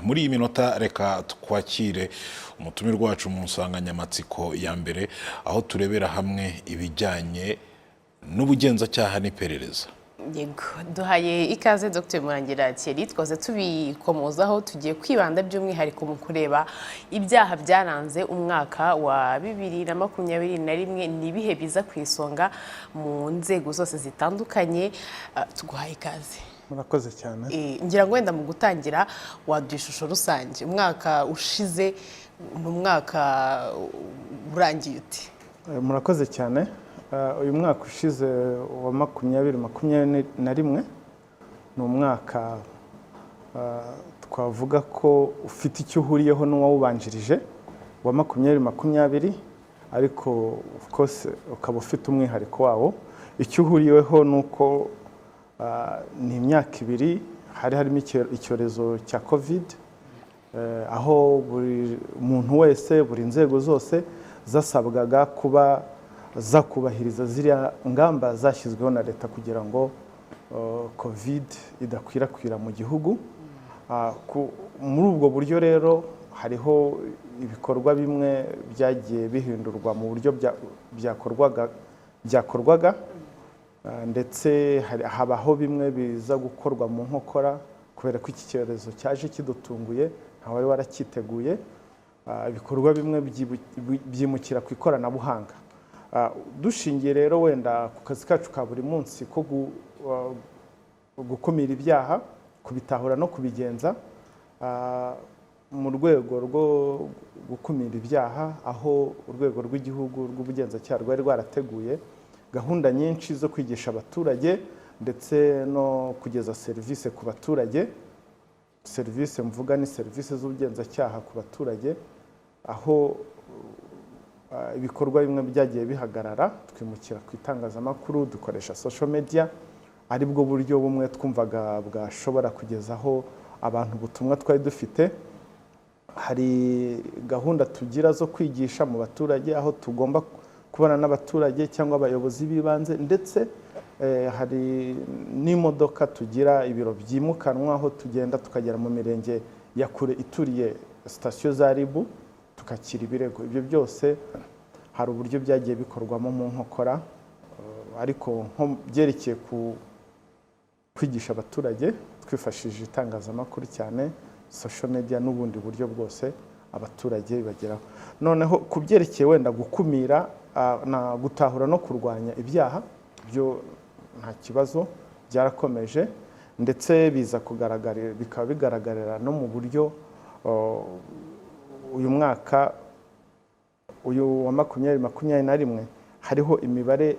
Muri iyi minota, reka twakire umutumirwa wacu mu nsanganyamatsiko ya mbere, aho turebera hamwe ibijyanye n'ubugenzacyaha n'iperereza. Yego, duhaye ikaze Dr Murangira Thierry. Twaze tubikomozaho, tugiye kwibanda by'umwihariko mu kureba ibyaha byaranze umwaka wa 2021, ni ibihe biza ku isonga mu nzego zose zitandukanye. Tuguhaye ikaze. Murakoze cyane. Ngira ngo wenda mu gutangira waduha ishusho rusange. Umwaka ushize ni umwaka urangiye ute? Murakoze cyane. Uyu mwaka ushize wa 2021 ni umwaka twavuga ko ufite icyo uhuriyeho n'uwawubanjirije wa 2020, ariko of course ukaba ufite umwihariko wawo. Icyo uhuriyeho ni uko ni imyaka 2 hari harimo icyorezo cya Covid, aho buri muntu wese, buri nzego zose zasabwaga kuba zakubahiriza ziriya ngamba zashyizweho na leta kugira ngo Covid idakwirakwira mu gihugu. Muri ubwo buryo rero hariho ibikorwa bimwe byagiye bihindurwa mu buryo byakorwaga, ndetse habaho bimwe biza gukorwa mu nkokora kubera ko iki cyorezo cyaje kidutunguye, ntawari waracyiteguye. Ibikorwa bimwe byimukira ku ikoranabuhanga. Dushingiye rero wenda ku kazi kacu ka buri munsi ko gukumira ibyaha, kubitahura no kubigenza, mu rwego rwo gukumira ibyaha, aho Urwego rw'Igihugu rw'Ubugenzacyaha rwari rwarateguye gahunda nyinshi zo kwigisha abaturage ndetse no kugeza serivisi ku baturage. Serivisi mvuga ni serivisi z'ubugenzacyaha ku baturage, aho ibikorwa bimwe byagiye bihagarara, twimukira ku itangazamakuru, dukoresha social media, aribwo buryo bumwe twumvaga bwashobora kugezaho abantu ubutumwa twari dufite. Hari gahunda tugira zo kwigisha mu baturage, aho tugomba kubana n'abaturage cyangwa abayobozi b'ibanze, ndetse hari n'imodoka tugira, ibiro byimukanwa, aho tugenda tukagera mu mirenge ya kure ituriye sitasiyo za RIB, tukakira ibirego. Ibyo byose hari uburyo byagiye bikorwamo mu nkokora, ariko nko byerekeye ku kwigisha abaturage twifashishije itangazamakuru cyane, social media n'ubundi buryo bwose abaturage bibageraho. Noneho ku byerekeye wenda gukumira na gutahura no kurwanya ibyaha, byo nta kibazo, byarakomeje, ndetse biza kugaragarira, bikaba bigaragarira no mu buryo uyu mwaka uyu wa 2021 hariho imibare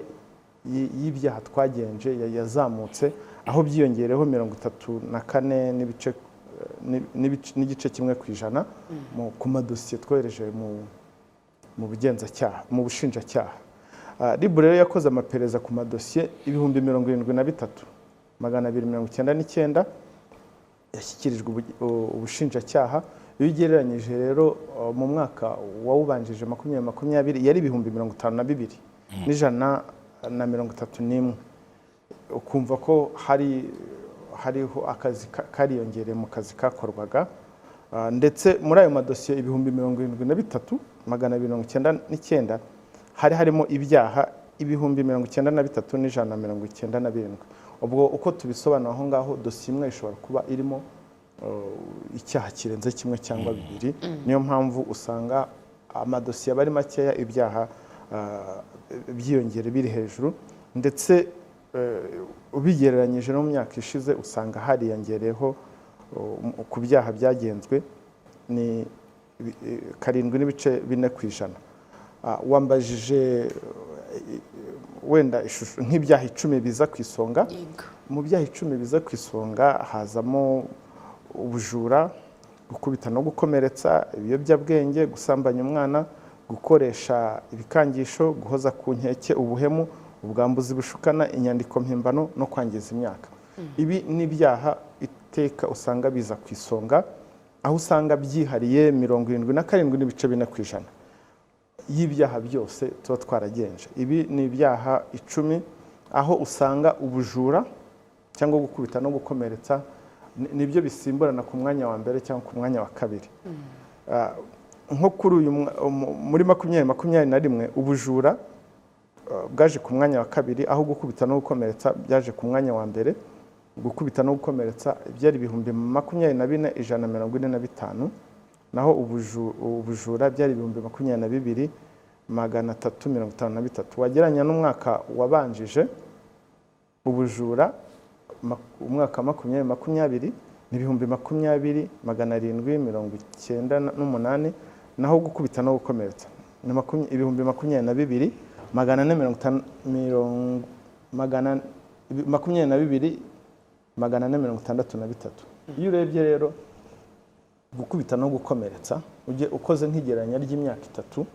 y'ibyaha twagenje yazamutse, aho byiyongereho 34 n'ibice n'igice 1% ku madosiye twohereje mu bugenzacyaha, mu bushinjacyaha. RIB rero yakoze amaperereza ku madosiye 73,299 yashyikirijwe ubushinjacyaha. Iyo ugereranyije rero mu mwaka wawubanjije 2020 yari 52,131, ukumva ko hariho akazi kariyongereye mu kazi kakorwaga. Ndetse muri ayo madosiye 73,299 hari harimo ibyaha 93,197. Ubwo uko tubisobanura aho ngaho, dosiye imwe ishobora kuba irimo icyaha kirenze kimwe cyangwa bibiri. Niyo mpamvu usanga amadosiye aba ari makeya, ibyaha byiyongera biri hejuru. Ndetse ubigereranyije no mu myaka ishize, usanga hariyongereyeho ku byaha byagenzwe ni 7.4%. Wambajije wenda ishusho nk'ibyaha 10 biza ku isonga. Mu byaha 10 biza ku isonga hazamo ubujura, gukubita no gukomeretsa, ibiyobyabwenge, gusambanya umwana, gukoresha ibikangisho, guhoza ku nkeke, ubuhemu, ubwambuzi bushukana, inyandiko mpimbano no kwangiza imyaka. Ibi ni ibyaha iteka usanga biza ku isonga, aho usanga byihariye 77.4% y'ibyaha byose tuba twaragenje. Ibi ni ibyaha 10, aho usanga ubujura cyangwa gukubita no gukomeretsa Nibyo bisimburana ku mwanya wa mbere cyangwa ku mwanya wa kabiri. Nko kuri uyu muri 2021, ubujura bwaje ku mwanya wa kabiri, aho gukubita no gukomeretsa byaje ku mwanya wa mbere. Gukubita no gukomeretsa byari 24,145, naho ubujura byari 22,353. Wagereranya n'umwaka wabanjije, ubujura umwaka wa 2020 ni 20,798, naho gukubita no gukomeretsa ni 22,450, 22,463. Iyo urebye rero gukubita no gukomeretsa, ujye ukoze nk'igereranya ry'imyaka 3,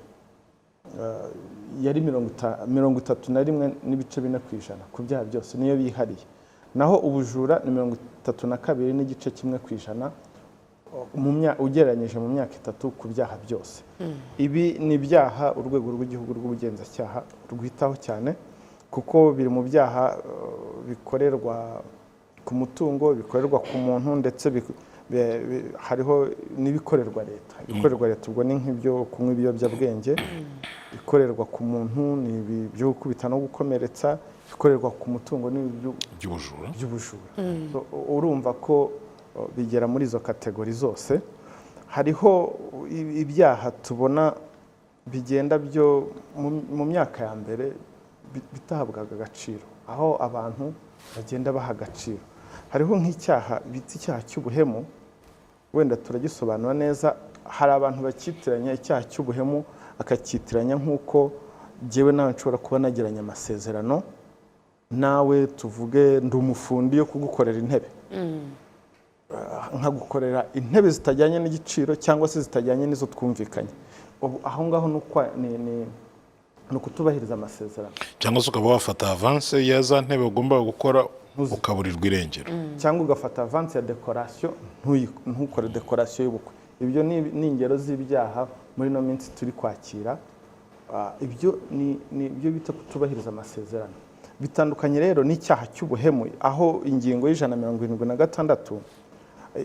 yari 31.4% ku byaha byose, niyo bihariye. Naho ubujura ni 32.1% ugereranyije mu myaka 3 ku byaha byose. Ibi ni ibyaha Urwego rw'Igihugu rw'Ubugenzacyaha rwitaho cyane, kuko biri mu byaha bikorerwa ku mutungo, bikorerwa ku muntu, ndetse hariho n'ibikorerwa leta. Ibikorerwa leta ubwo ni nk'ibyo kunywa ibiyobyabwenge, bikorerwa ku muntu ni ibi byo gukubita no gukomeretsa, ibikorerwa ku mutungo ni by'ubujura. By'ubujura. So, urumva ko bigera muri izo catégories zose. Hariho ibyaha tubona bigenda byo mu myaka ya mbere bitahabwaga agaciro, aho abantu bagenda baha agaciro. Hariho nk'icyaha bita icyaha cy'ubuhemu. Wenda turagisobanura neza. Hari abantu bakitiranya icyaha cy'ubuhemu, akacyitiranya nk'uko jyewe nawe nshobora kuba nagiranye amasezerano nawe, tuvuge ndi umufundi yo kugukorera intebe, nkagukorera intebe zitajyanye n'igiciro cyangwa se zitajyanye n'izo twumvikanye. Ubu aho ngaho ni ukutubahiriza amasezerano. Cyangwa se ukaba wafata avance ya za ntebe ugomba gukora, ukaburirwa irengero. Cyangwa ugafata avance ya décoration, ntukore décoration y'ubukwe. Ibyo ni ingero z'ibyaha muri ino minsi turi kwakira. Ibyo ni ibyo bita kutubahiriza amasezerano. Bitandukanye rero n'icyaha cy'ubuhemu, aho ingingo ya 176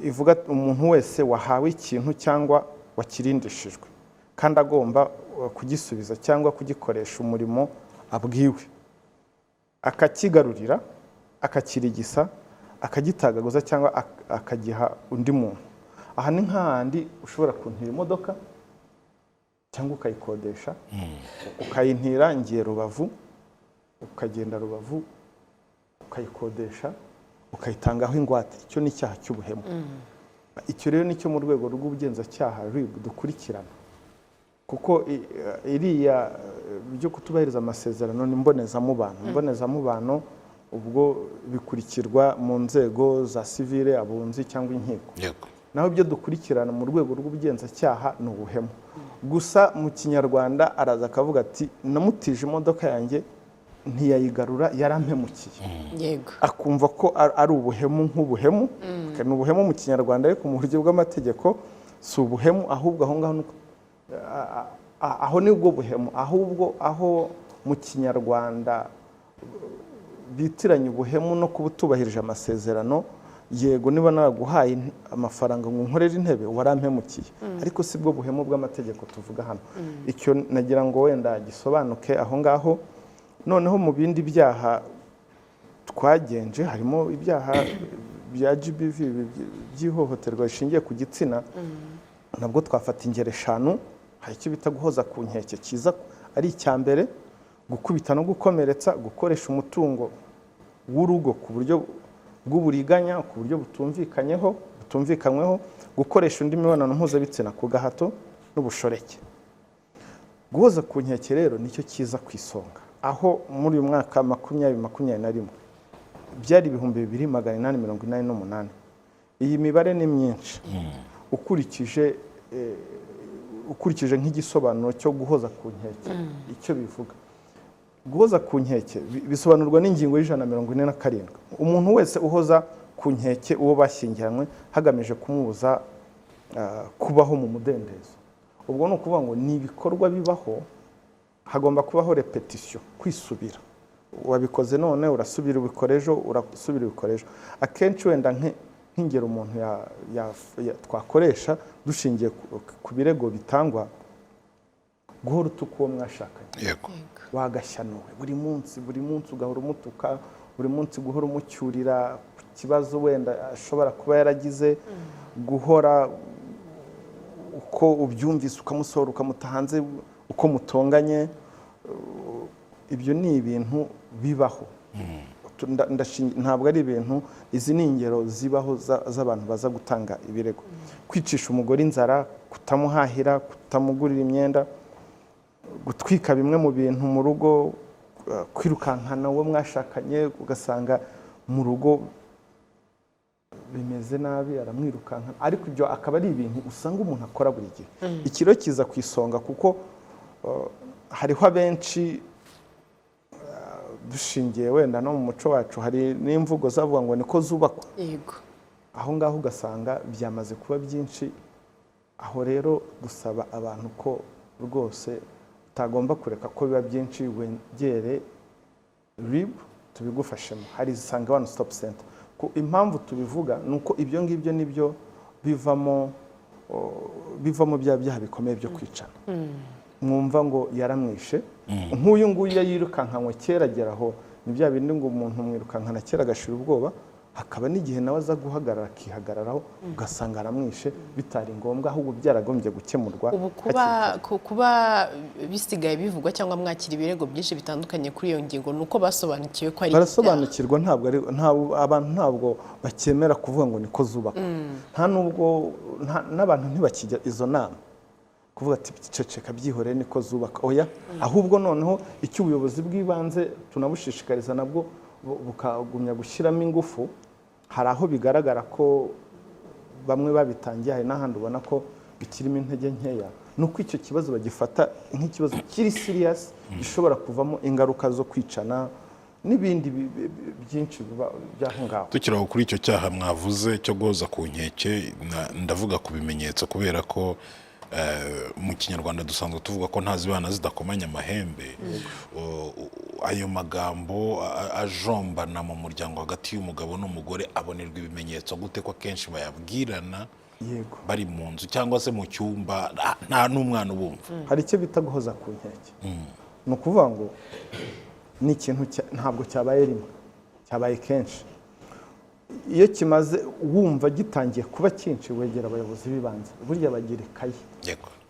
ivuga umuntu wese wahawe ikintu cyangwa wakirindishijwe kandi agomba kugisubiza cyangwa kugikoresha umurimo abwiwe, akakigarurira, akakirigisa, akagitagaguza cyangwa akagiha undi muntu. Aha ni nk'ahandi ushobora kuntira imodoka cyangwa ukayikodesha, ukayintira ngiye Rubavu, ukagenda Rubavu ukayikodesha, ukayitangaho ingwate. Icyo ni icyaha cy'ubuhemu. Icyo rero nicyo mu rwego rw'ubugenzacyaha RIB dukurikirana, kuko iriya byo kutubahiriza amasezerano ni mbonezamubano. Mbonezamubano ubwo bikurikirwa mu nzego za civil, abunzi cyangwa inkiko. Naho ibyo dukurikirana mu rwego rw'ubugenzacyaha ni ubuhemu. Gusa mu Kinyarwanda araza akavuga ati: "Namutije imodoka yanjye ntiyayigarura, yarampemukiye." Akumva ko ari ubuhemu nk'ubuhemu. Ni ubuhemu mu Kinyarwanda, ariko mu buryo bw'amategeko si ubuhemu. Ahubwo aho ngaho aho ni bwo buhemu. Ahubwo aho mu Kinyarwanda bitiranya ubuhemu no kuba utubahirije amasezerano, yego, niba naraguhaye amafaranga ngo unkorere intebe, warampemukiye, ariko si bwo buhemu bw'amategeko tuvuga hano. Icyo nagira ngo wenda gisobanuke aho ngaho. Noneho mu bindi byaha twagenje harimo ibyaha bya GBV, by'ihohoterwa rishingiye ku gitsina. Nabwo twafata ingero 5. Hari icyo bita guhoza ku nkeke kiza ari icya mbere, gukubita no gukomeretsa, gukoresha umutungo w'urugo ku buryo bw'uburiganya, ku buryo butumvikanyeho, butumvikanyweho, gukoresha undi mibonano mpuzabitsina ku gahato n'ubushoreke. Guhoza ku nkeke rero nicyo kiza ku isonga, aho muri uyu mwaka 2021 byari 2888. Iyi mibare ni myinshi ukurikije nk'igisobanuro cyo guhoza ku nkeke icyo bivuga. Guhoza ku nkeke bisobanurwa n'ingingo ya 147: umuntu wese uhoza ku nkeke uwo bashyingiranywe hagamije kumubuza kubaho mu mudendezo. Ubwo ni ukuvuga ngo ni ibikorwa bibaho, hagomba kubaho répétition, kwisubira. Wabikoze none, urasubira ubikora ejo, urasubira ubikora ejo. Akenshi wenda Nk'ingero umuntu twakoresha dushingiye ku birego bitangwa: guhora utuka uwo mwashakanye, wagashyanuwe, buri munsi, buri munsi ugahora umutuka, buri munsi guhora umucyurira ku kibazo wenda ashobora kuba yaragize, guhora uko ubyumvise ukamusohora, ukamuta hanze uko mutonganye, ibyo ni ibintu bibaho. Ntabwo ari ibintu, izi ni ingero zibaho z'abantu baza gutanga ibirego. Kwicisha umugore inzara, kutamuhahira, kutamugurira imyenda, gutwika bimwe mu bintu mu rugo, kwirukankana uwo mwashakanye, ugasanga mu rugo bimeze nabi, aramwirukankana. Ariko ibyo akaba ari ibintu usanga umuntu akora buri gihe. Ikiro kiza ku isonga kuko hariho abenshi, dushingiye wenda no mu muco wacu, hari n'imvugo zavuga ngo niko zubakwa. Aho ngaho ugasanga byamaze kuba byinshi. Aho rero dusaba abantu ko rwose utagomba kureka ko biba byinshi, wegere RIB tubigufashemo. Hari Isange One Stop Center. Ku impamvu tubivuga ni uko ibyo ngibyo nibyo bivamo bya byaha bikomeye byo kwicana, mwumva ngo yaramwishe. Nk'uyu nguyu iyo yirukankanywe kera agera aho, ni bya bindi ngo umuntu mwirukankana kera agashira ubwoba, hakaba n'igihe nawe aza guhagarara akihagararaho, ugasanga aramwishe bitari ngombwa, ahubwo byaragombye gukemurwa Ubu hakiri kuba kare. kuba bisigaye bivugwa cyangwa mwakira ibirego byinshi bitandukanye kuri iyo ngingo, ni uko basobanukiwe ko ari ibyaha. Barasobanukirwa. Ntabwo ari abantu ntabwo bakemera kuvuga ngo niko zubakwa. Nta nubwo n'abantu ntibakijya izo nama kuvuga ati ceceka, byihorere, niko zubaka. Oya, ahubwo noneho icyo ubuyobozi bw'ibanze tunabushishikariza nabwo bukagumya gushyiramo ingufu. Hari aho bigaragara ko bamwe babitangiye, hari n'ahandi ubona ko bikirimo intege nkeya. Ni uko icyo kibazo bagifata nk'ikibazo kiri serious, gishobora kuvamo ingaruka zo kwicana n'ibindi byinshi biba by'aho ngaho. Tukiri aho kuri icyo cyaha mwavuze cyo guhoza ku nkeke, ndavuga ku bimenyetso, kubera ko mu Kinyarwanda dusanzwe tuvuga ko nta zibana zidakomanya amahembe. Ayo magambo ajombana mu muryango hagati y'umugabo n'umugore abonerwa ibimenyetso gute, ko akenshi bayabwirana bari mu nzu cyangwa se mu cyumba, nta n'umwana ubumva? Hari icyo bita guhoza ku nkeke. Ni ukuvuga ngo ni ikintu ntabwo cyabaye rimwe, cyabaye kenshi. Iyo kimaze wumva gitangiye kuba cyinshi, wegera abayobozi b'ibanze. Burya bagira ikayi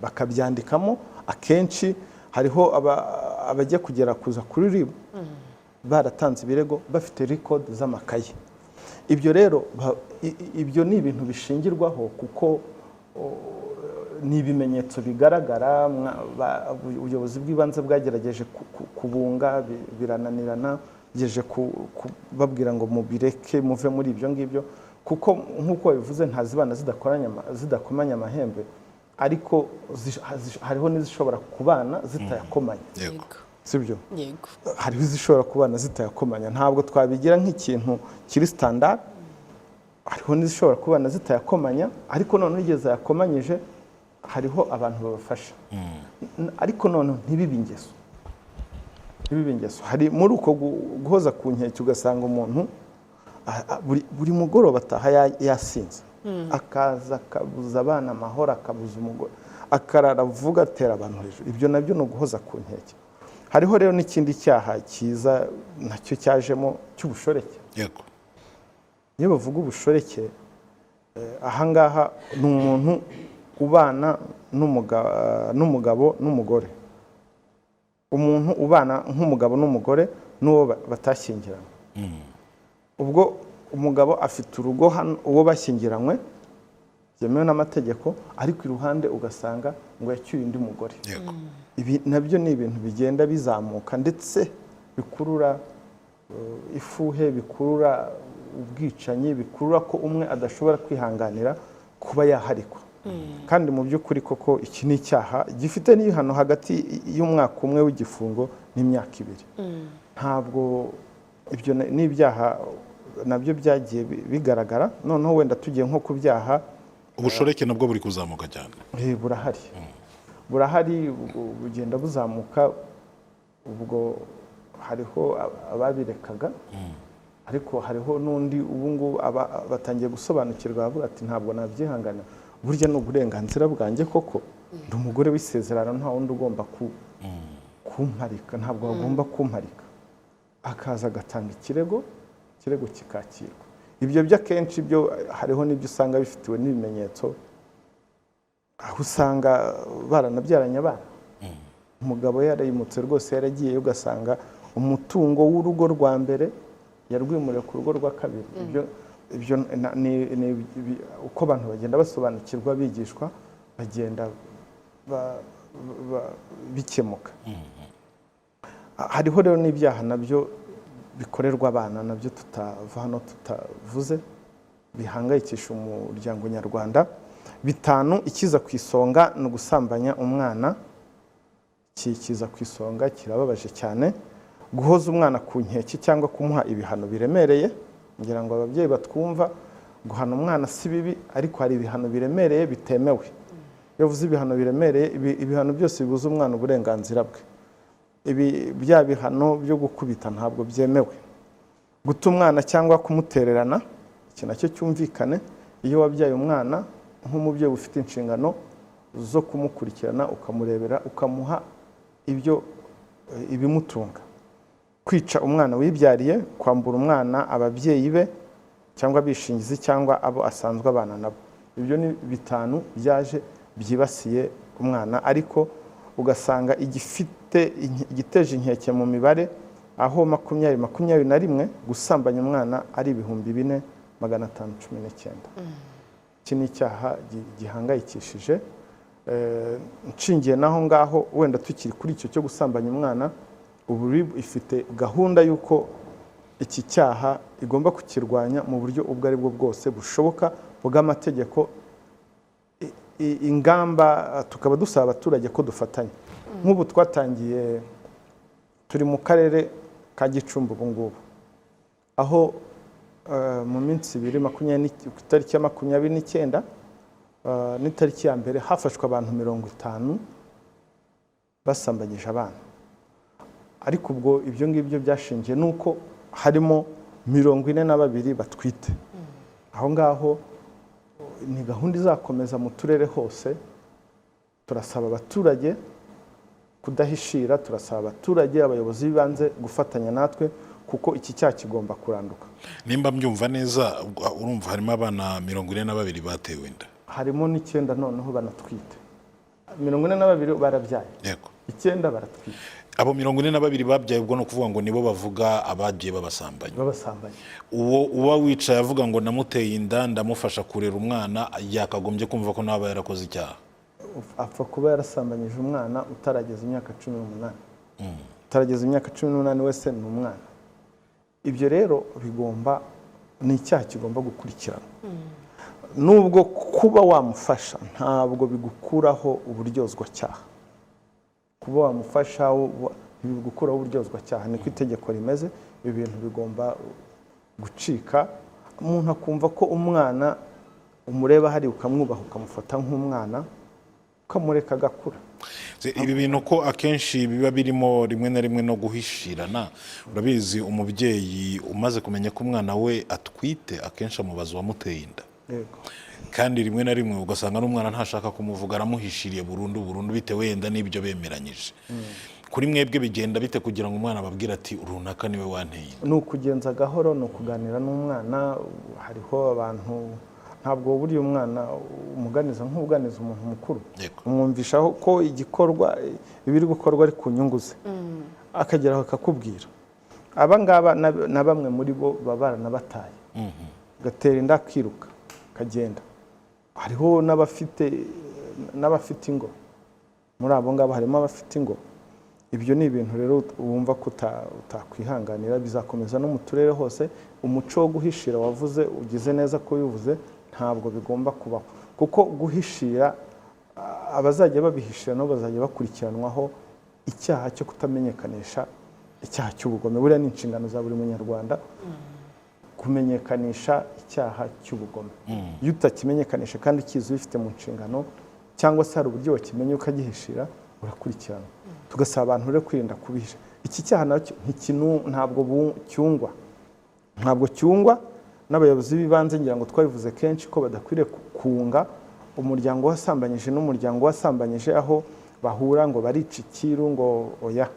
bakabyandikamo. Akenshi hariho abajya kugera kuza kuri RIB baratanze ibirego, bafite record z'amakaye. Ibyo rero ibyo ni ibintu bishingirwaho kuko ni ibimenyetso bigaragara. Ubuyobozi bw'ibanze bwagerageje kubunga, birananirana, geje kubabwira ngo mubireke, muve muri ibyo ngibyo, kuko nk'uko babivuze, nta zibana zidakomanya amahembe, ariko hariho n'izishobora kubana zitayakomanya. Sibyo? Yego. Hariho izishobora kubana zitayakomanya. Ntabwo twabigira nk'ikintu kiri standard. Hariho n'izishobora kubana zitayakomanya, ariko noneho igihe zayakomanyije hariho abantu babafasha. Ariko noneho ntibibe ingeso, ntibibe ingeso. Hari muri uko guhoza ku nkeke, ugasanga umuntu buri mugoroba ataha yasinze, akaza akabuza abana amahoro, akabuza umugore, akarara avuga, atera abantu hejuru. Ibyo nabyo ni uguhoza ku nkeke. Hariho rero n'ikindi cyaha cyiza nacyo cyajemo cy'ubushoreke. Iyo bavuga ubushoreke, ahangaha ni umuntu ubana n'umugabo n'umugore, umuntu ubana nk'umugabo n'umugore n'uwo batashyingiranywe. Ubwo umugabo afite urugo hano, uwo bashyingiranywe byemewe n'amategeko, ariko iruhande ugasanga ngo yacyuye undi mugore. Ibi nabyo ni ibintu bigenda bizamuka, ndetse bikurura ifuhe, bikurura ubwicanyi, bikurura ko umwe adashobora kwihanganira kuba yaharikwa. Kandi mu by'ukuri koko iki ni icyaha gifite n'ibihano hagati y'umwaka umwe w'igifungo n'imyaka 2. Ntabwo ibyo ni ibyaha nabyo byagiye bigaragara. Noneho wenda tugiye nko ku byaha Ubushoreke nabwo buri kuzamuka cyane. Burahari, burahari, bugenda buzamuka. Ubwo hariho ababirekaga. Ariko hariho n'undi ubu ngubu batangiye gusobanukirwa, bavuga ati ntabwo nabyihanganira, burya ni uburenganzira bwanjye koko, ndi umugore w'isezerano, nta wundi ugomba kumparika, ntabwo bagomba kumparika. Akaza agatanga ikirego, ikirego kikakirwa. Ibyo byo akenshi byo hariho n'ibyo usanga bifitiwe n'ibimenyetso, aho usanga baranabyaranye abana, umugabo yarayimutse rwose, yaragiyeyo, ugasanga umutungo w'urugo rwa mbere yarwimuriye ku rugo rwa kabiri. Ibyo ni uko abantu bagenda basobanukirwa, bigishwa, bagenda bikemuka. Hariho rero n'ibyaha nabyo bikorerwa abana, nabyo tutava hano tutavuze, bihangayikisha umuryango nyarwanda. 5, ikiza ku isonga ni ugusambanya umwana. Kiza ku isonga, kirababaje cyane. Guhoza umwana ku nkeke cyangwa kumuha ibihano biremereye. Ngira ngo ababyeyi batwumva, guhana umwana si bibi, ariko hari ibihano biremereye bitemewe. Iyo uvuze ibihano biremereye, ibihano byose bibuza umwana uburenganzira bwe, ibi bya bihano byo gukubita ntabwo byemewe. Guta umwana cyangwa kumutererana, iki nacyo cyumvikane. Iyo wabyaye umwana, nk'umubyeyi ufite inshingano zo kumukurikirana, ukamurebera, ukamuha ibyo ibimutunga. Kwica umwana wibyariye, kwambura umwana ababyeyi be cyangwa abishingizi cyangwa abo asanzwe abana nabo. Ibyo ni 5 byaje byibasiye umwana, ariko ugasanga igiteje inkeke mu mibare, aho 2021 gusambanya umwana ari 4519. Iki ni icyaha gihangayikishije. Nshingiye naho ngaho, wenda tukiri kuri icyo cyo gusambanya umwana, ubu RIB ifite gahunda y'uko iki cyaha igomba kukirwanya mu buryo ubwo ari bwo bwose bushoboka bw'amategeko. Ingamba tukaba dusaba abaturage ko dufatanya. Nk'ubu twatangiye, turi mu karere ka Gicumbi ubu ngubu, aho mu minsi ibiri, ku itariki ya 29 n'itariki ya 1, hafashwe abantu 50 basambanyije abana. Ariko ubwo ibyo ngibyo byashingiye nuko harimo 42 batwite. Aho ngaho ni gahunda izakomeza mu turere hose. Turasaba abaturage kudahishira, turasaba abaturage, abayobozi b'ibanze gufatanya natwe, kuko iki cyaha kigomba kuranduka. Nimba mbyumva neza, urumva harimo abana 42 batewe inda. Harimo 9 noneho banatwite. 42 barabyaye, Yego. 9 baratwite. Abo 42 babyaye, ubwo ni ukuvuga ngo nibo bavuga abagiye babasambanya. Babasambanya. Uwo uba wicaye avuga ngo namuteye inda, ndamufasha kurera umwana, yakagombye kumva ko nawe aba yarakoze icyaha. Apfa kuba yarasambanyije umwana utarageza imyaka 18. Utarageza imyaka 18 wese ni umwana. Ibyo rero bigomba, ni icyaha kigomba gukurikiranwa. Nubwo kuba wamufasha ntabwo bigukuraho uburyozwacyaha. Kuba wamufasha ntibigukuraho uburyozwacyaha, niko itegeko rimeze. Ibi bintu bigomba gucika, umuntu akumva ko umwana umureba hari ukamwubaha, ukamufata nk'umwana, ukamureka agakura. Ibi bintu ko akenshi biba birimo rimwe na rimwe no guhishirana, urabizi umubyeyi umaze kumenya ko umwana we atwite akenshi amubaza uwamuteye inda. Kandi rimwe na rimwe ugasanga n'umwana ntashaka kumuvuga, aramuhishiriye burundu burundu, bitewe wenda n'ibyo bemeranyije. Kuri mwebwe bigenda bite kugira ngo umwana ababwire ati runaka niwe wanteye inda? Ni ukugenza gahoro, ni ukuganira n'umwana. Hariho abantu, ntabwo buriya umwana umuganiza nk'uganiza umuntu mukuru. Umwumvishaho ko igikorwa, ibiri gukorwa ari ku nyungu ze, akageraho akakubwira. Aba ngaba na bamwe muri bo baba baranabataye, gatera inda akiruka akagenda. Hariho n'abafite ingo, muri abo ngabo harimo abafite ingo. Ibyo ni ibintu rero wumva ko utakwihanganira. Bizakomeza no mu turere hose. Umuco wo guhishira wavuze, ugize neza ko ubivuze, ntabwo bigomba kubaho, kuko guhishira, abazajya babihishira nabo bazajya bakurikiranwaho icyaha cyo kutamenyekanisha icyaha cy'ubugome. Buriya ni inshingano za buri munyarwanda kumenyekanisha icyaha cy'ubugome. Iyo utakimenyekanisha kandi ukizi ubifite mu nshingano, cyangwa se hari uburyo wakimenye ukagihishira, urakurikiranwa. Tugasaba abantu rero kwirinda kubihisha. Iki cyaha nacyo ntabwo cyungwa. Ntabwo cyungwa n'abayobozi b'ibanze. Ngira ngo twabivuze kenshi ko badakwiriye kunga umuryango wasambanyije n'umuryango wasambanyije, aho bahura ngo barica ikiru, ngo oya,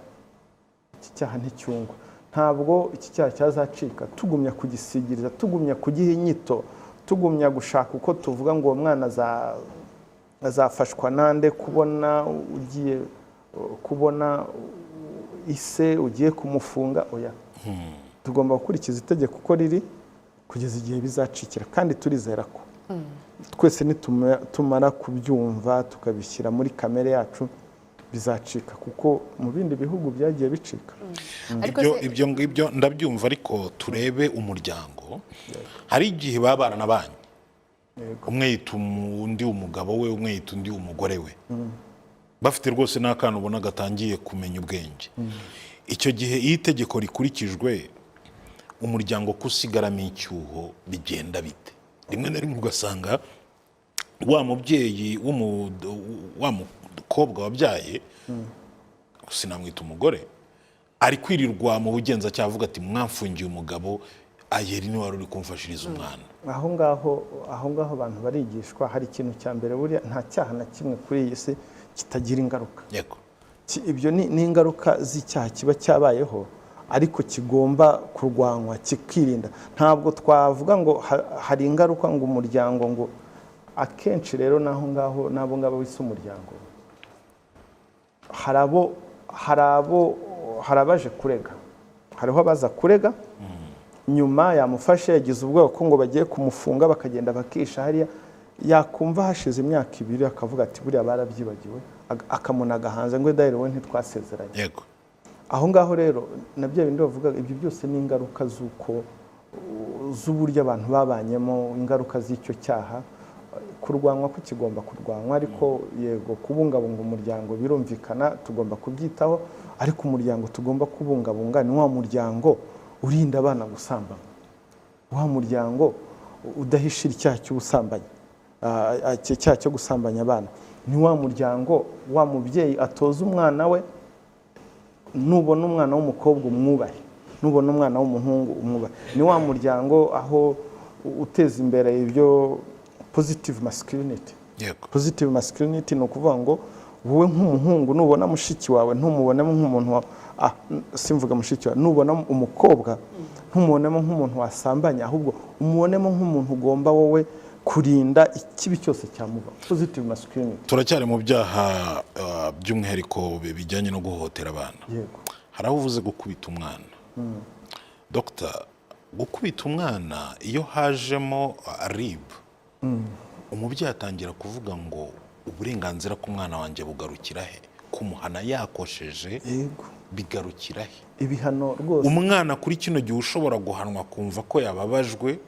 iki cyaha nticyungwa. Ntabwo iki cyaha cyazacika tugumya kugisigiriza, tugumya kugiha inyito, tugumya gushaka uko tuvuga ngo uwo mwana azafashwa nande kubona ugiye kubona ise ugiye kumufunga. Oya, tugomba gukurikiza itegeko uko riri kugeza igihe bizacikira, kandi turizera ko twese nitumara kubyumva, tukabishyira muri kamere yacu, bizacika, kuko mu bindi bihugu byagiye bicika. Ariko Ibyo ibyo ngibyo ndabyumva, ariko turebe umuryango. Hari igihe baba baranabanye, umwe yita undi umugabo we, umwe yita undi umugore we, bafite rwose n'akana ubona gatangiye kumenya ubwenge. Icyo gihe iyo itegeko rikurikijwe, umuryango kusigaramo icyuho bigenda bite? Rimwe na rimwe ugasanga wa mubyeyi wa mukobwa wabyaye, sinamwita umugore, ari kwirirwa mu bugenzacyaha avuga ati: "Mwamfungiye umugabo, ayeri niwe wari uri kumfashiriza umwana." Aho ngaho abantu barigishwa. Hari ikintu cya mbere, buriya nta cyaha na kimwe kuri iyi si kitagira ingaruka. Ibyo ni ingaruka z'icyaha kiba cyabayeho, ariko kigomba kurwanywa, kikirinda. Ntabwo twavuga ngo hari ingaruka ngo umuryango ngo akenshi rero n'aho ngaho n'abo ngabo wise umuryango, hari abo hari abaje kurega, hariho abaza kurega nyuma yamufashe, yagize ubwoba ko ngo bagiye kumufunga, bakagenda bakisha hariya, yakumva hashize imyaka 2 akavuga ati: "Buriya barabyibagiwe," akamunaga hanze ngo: "Dahera wowe ntitwasezeranye." Aho ngaho rero na bya bindi bavuga, ibyo byose ni ingaruka z'uko z'uburyo abantu babanyemo, ingaruka z'icyo cyaha. Kurwanywa ko kigomba kurwanywa, ariko yego, kubungabunga umuryango birumvikana, tugomba kubyitaho, ariko umuryango tugomba kubungabunga ni wa muryango urinda abana gusambana, wa muryango udahishira icyaha cy'ubusambanyi, icyaha cyo gusambanya abana. Ni wa muryango wa mubyeyi atoza umwana we: nubona umwana w'umukobwa umwubahe, nubona umwana w'umuhungu umwubahe. Ni wa muryango aho uteza imbere ibyo positive masculinity. Positive masculinity ni ukuvuga ngo wowe nk'umuhungu nubona mushiki wawe ntumubonemo nk'umuntu wa simvuga mushiki wawe, nubona umukobwa ntumubonemo nk'umuntu wasambanya, ahubwo umubonemo nk'umuntu ugomba wowe kurinda ikibi cyose cyamuba. Positive masculinity. Turacyari mu byaha, by'umwihariko bijyanye no guhohotera abana. Hari aho uvuze gukubita umwana. Dogita, gukubita umwana iyo hajemo RIB, umubyeyi atangira kuvuga ngo: "Uburenganzira k'umwana wanjye bugarukira he? Kumuhana yakosheje bigarukira he?" Ibihano rwose. Umwana kuri kino gihe ushobora guhanwa kumva ko yababajwe,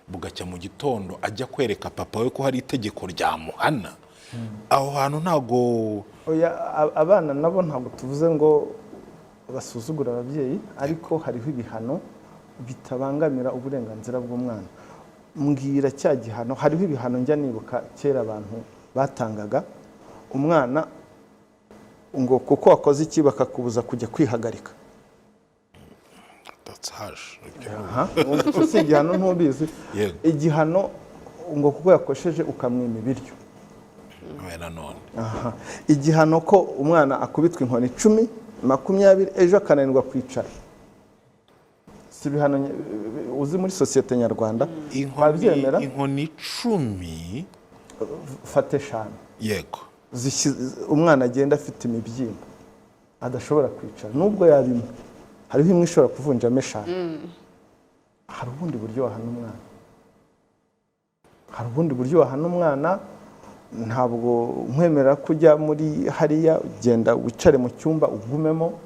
bugacya mu gitondo ajya kwereka papa we ko hari itegeko ryamuhana. Aho hantu ntago Oya, abana nabo ntabwo tuvuze ngo basuzugura ababyeyi, ariko hariho ibihano bitabangamira uburenganzira bw'umwana. Mbwira cya gihano. Hariho ibihano njya nibuka kera abantu batangaga umwana ngo kuko wakoze iki, bakakubuza kujya kwihagarika. That's harsh. Aha, ubu si igihano? Ntubizi? Yego. Igihano ngo kuko yakosheje ukamwima ibiryo. Oya, nanone. Aha. Igihano ko umwana akubitwa inkoni 10, 20, ejo akananirwa kwicara. Si ibihano uzi muri sosiyete nyarwanda? Inkoni Wabyemera? Inkoni 10? Fata 5. Umwana agenda afite imibyimba, adashobora kwicara, nubwo yaba imwe, hariho imwe ishobora kuvunjamo 5. Hari ubundi buryo wahana umwana, hari ubundi buryo wahana umwana. Ntabwo nkwemerera ko ujya muri hariya, ugenda wicare mu cyumba ugumemo,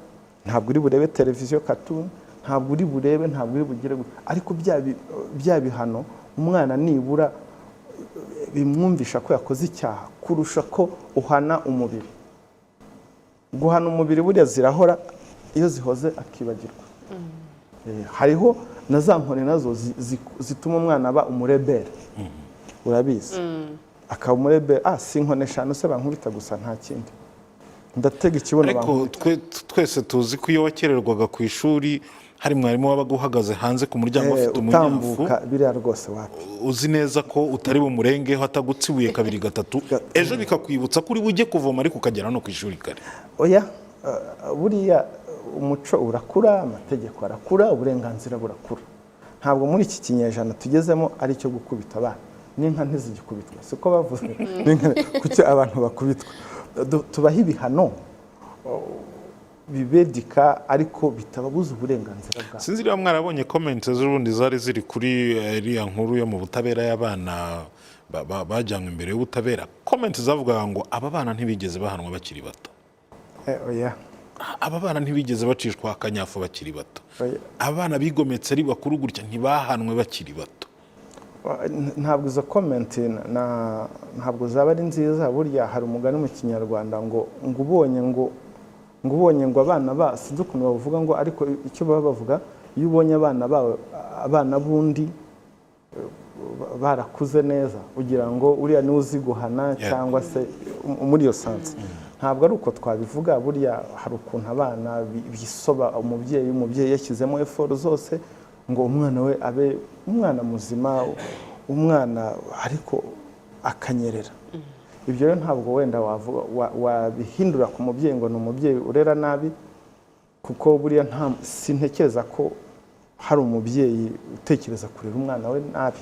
ntabwo uri burebe televiziyo cartoon, ntabwo uri burebe, ntabwo uri bugere ariko bya bihano umwana nibura bimwumvisha ko yakoze icyaha kurusha ko uhana umubiri. Guhana umubiri buriya zirahora, iyo zihoze akibagirwa. Hariho na za nkoni nazo zituma umwana aba umurebere, urabizi, akaba umurebere. Ah, si inkoni 5 se bankubita gusa, nta kindi. Ndatega ikibuno Ariko bankubita. Twese tuzi ko iyo wakererwaga ku ishuri, hari mwarimu wabaga uhagaze hanze ku muryango afite umunyafu. Utambuka biriya rwose wapi. Uzi neza ko utari bumurengeho atagutsibuye kabiri, gatatu. Ejo bikakwibutsa ko uri bujye kuvoma, ariko ukagera no ku ishuri kare. Oya, buriya umuco urakura, amategeko arakura, uburenganzira burakura. Ntabwo muri iki kinyejana tugezemo ari icyo gukubita abana. N'inka ntizigikubitwa, siko bavuze? N'inka, kuki abantu bakubitwa? Tubaha ibihano bibedika, ariko bitababuza uburenganzira bwabo. Sinzi niba mwarabonye comment z'ubundi zari ziri kuri iriya nkuru yo mu butabera y'abana bajyanywe imbere y'ubutabera. Comment zavugaga ngo aba bana ntibigeze bahanwa bakiri bato. Oya. Aba bana ntibigeze bacishwa akanyafu bakiri bato. Oya. Abana bigometse ari bakuru gutya, ntibahanwe bakiri bato. Ntabwo izo comment ntabwo zaba ari nziza. Burya hari umugani mu Kinyarwanda ngo ubonye ngo abana ba, sinzi ukuntu bavuga ngo, ariko icyo baba bavuga, iyo ubonye abana bawe, abana b'undi barakuze neza, ugira ngo uriya niwe uzi guhana cyangwa se muri iyo sense. Ntabwo ari uko twabivuga. Burya hari ukuntu abana bisoba umubyeyi. Umubyeyi yashyizemo effort zose ngo umwana we abe umwana muzima, umwana, ariko akanyerera. Ibyo rero ntabwo wenda wavuga wabihindura ku mubyeyi ngo ni umubyeyi urera nabi, kuko buriya nta, sintekereza ko hari umubyeyi utekereza kurera umwana we nabi.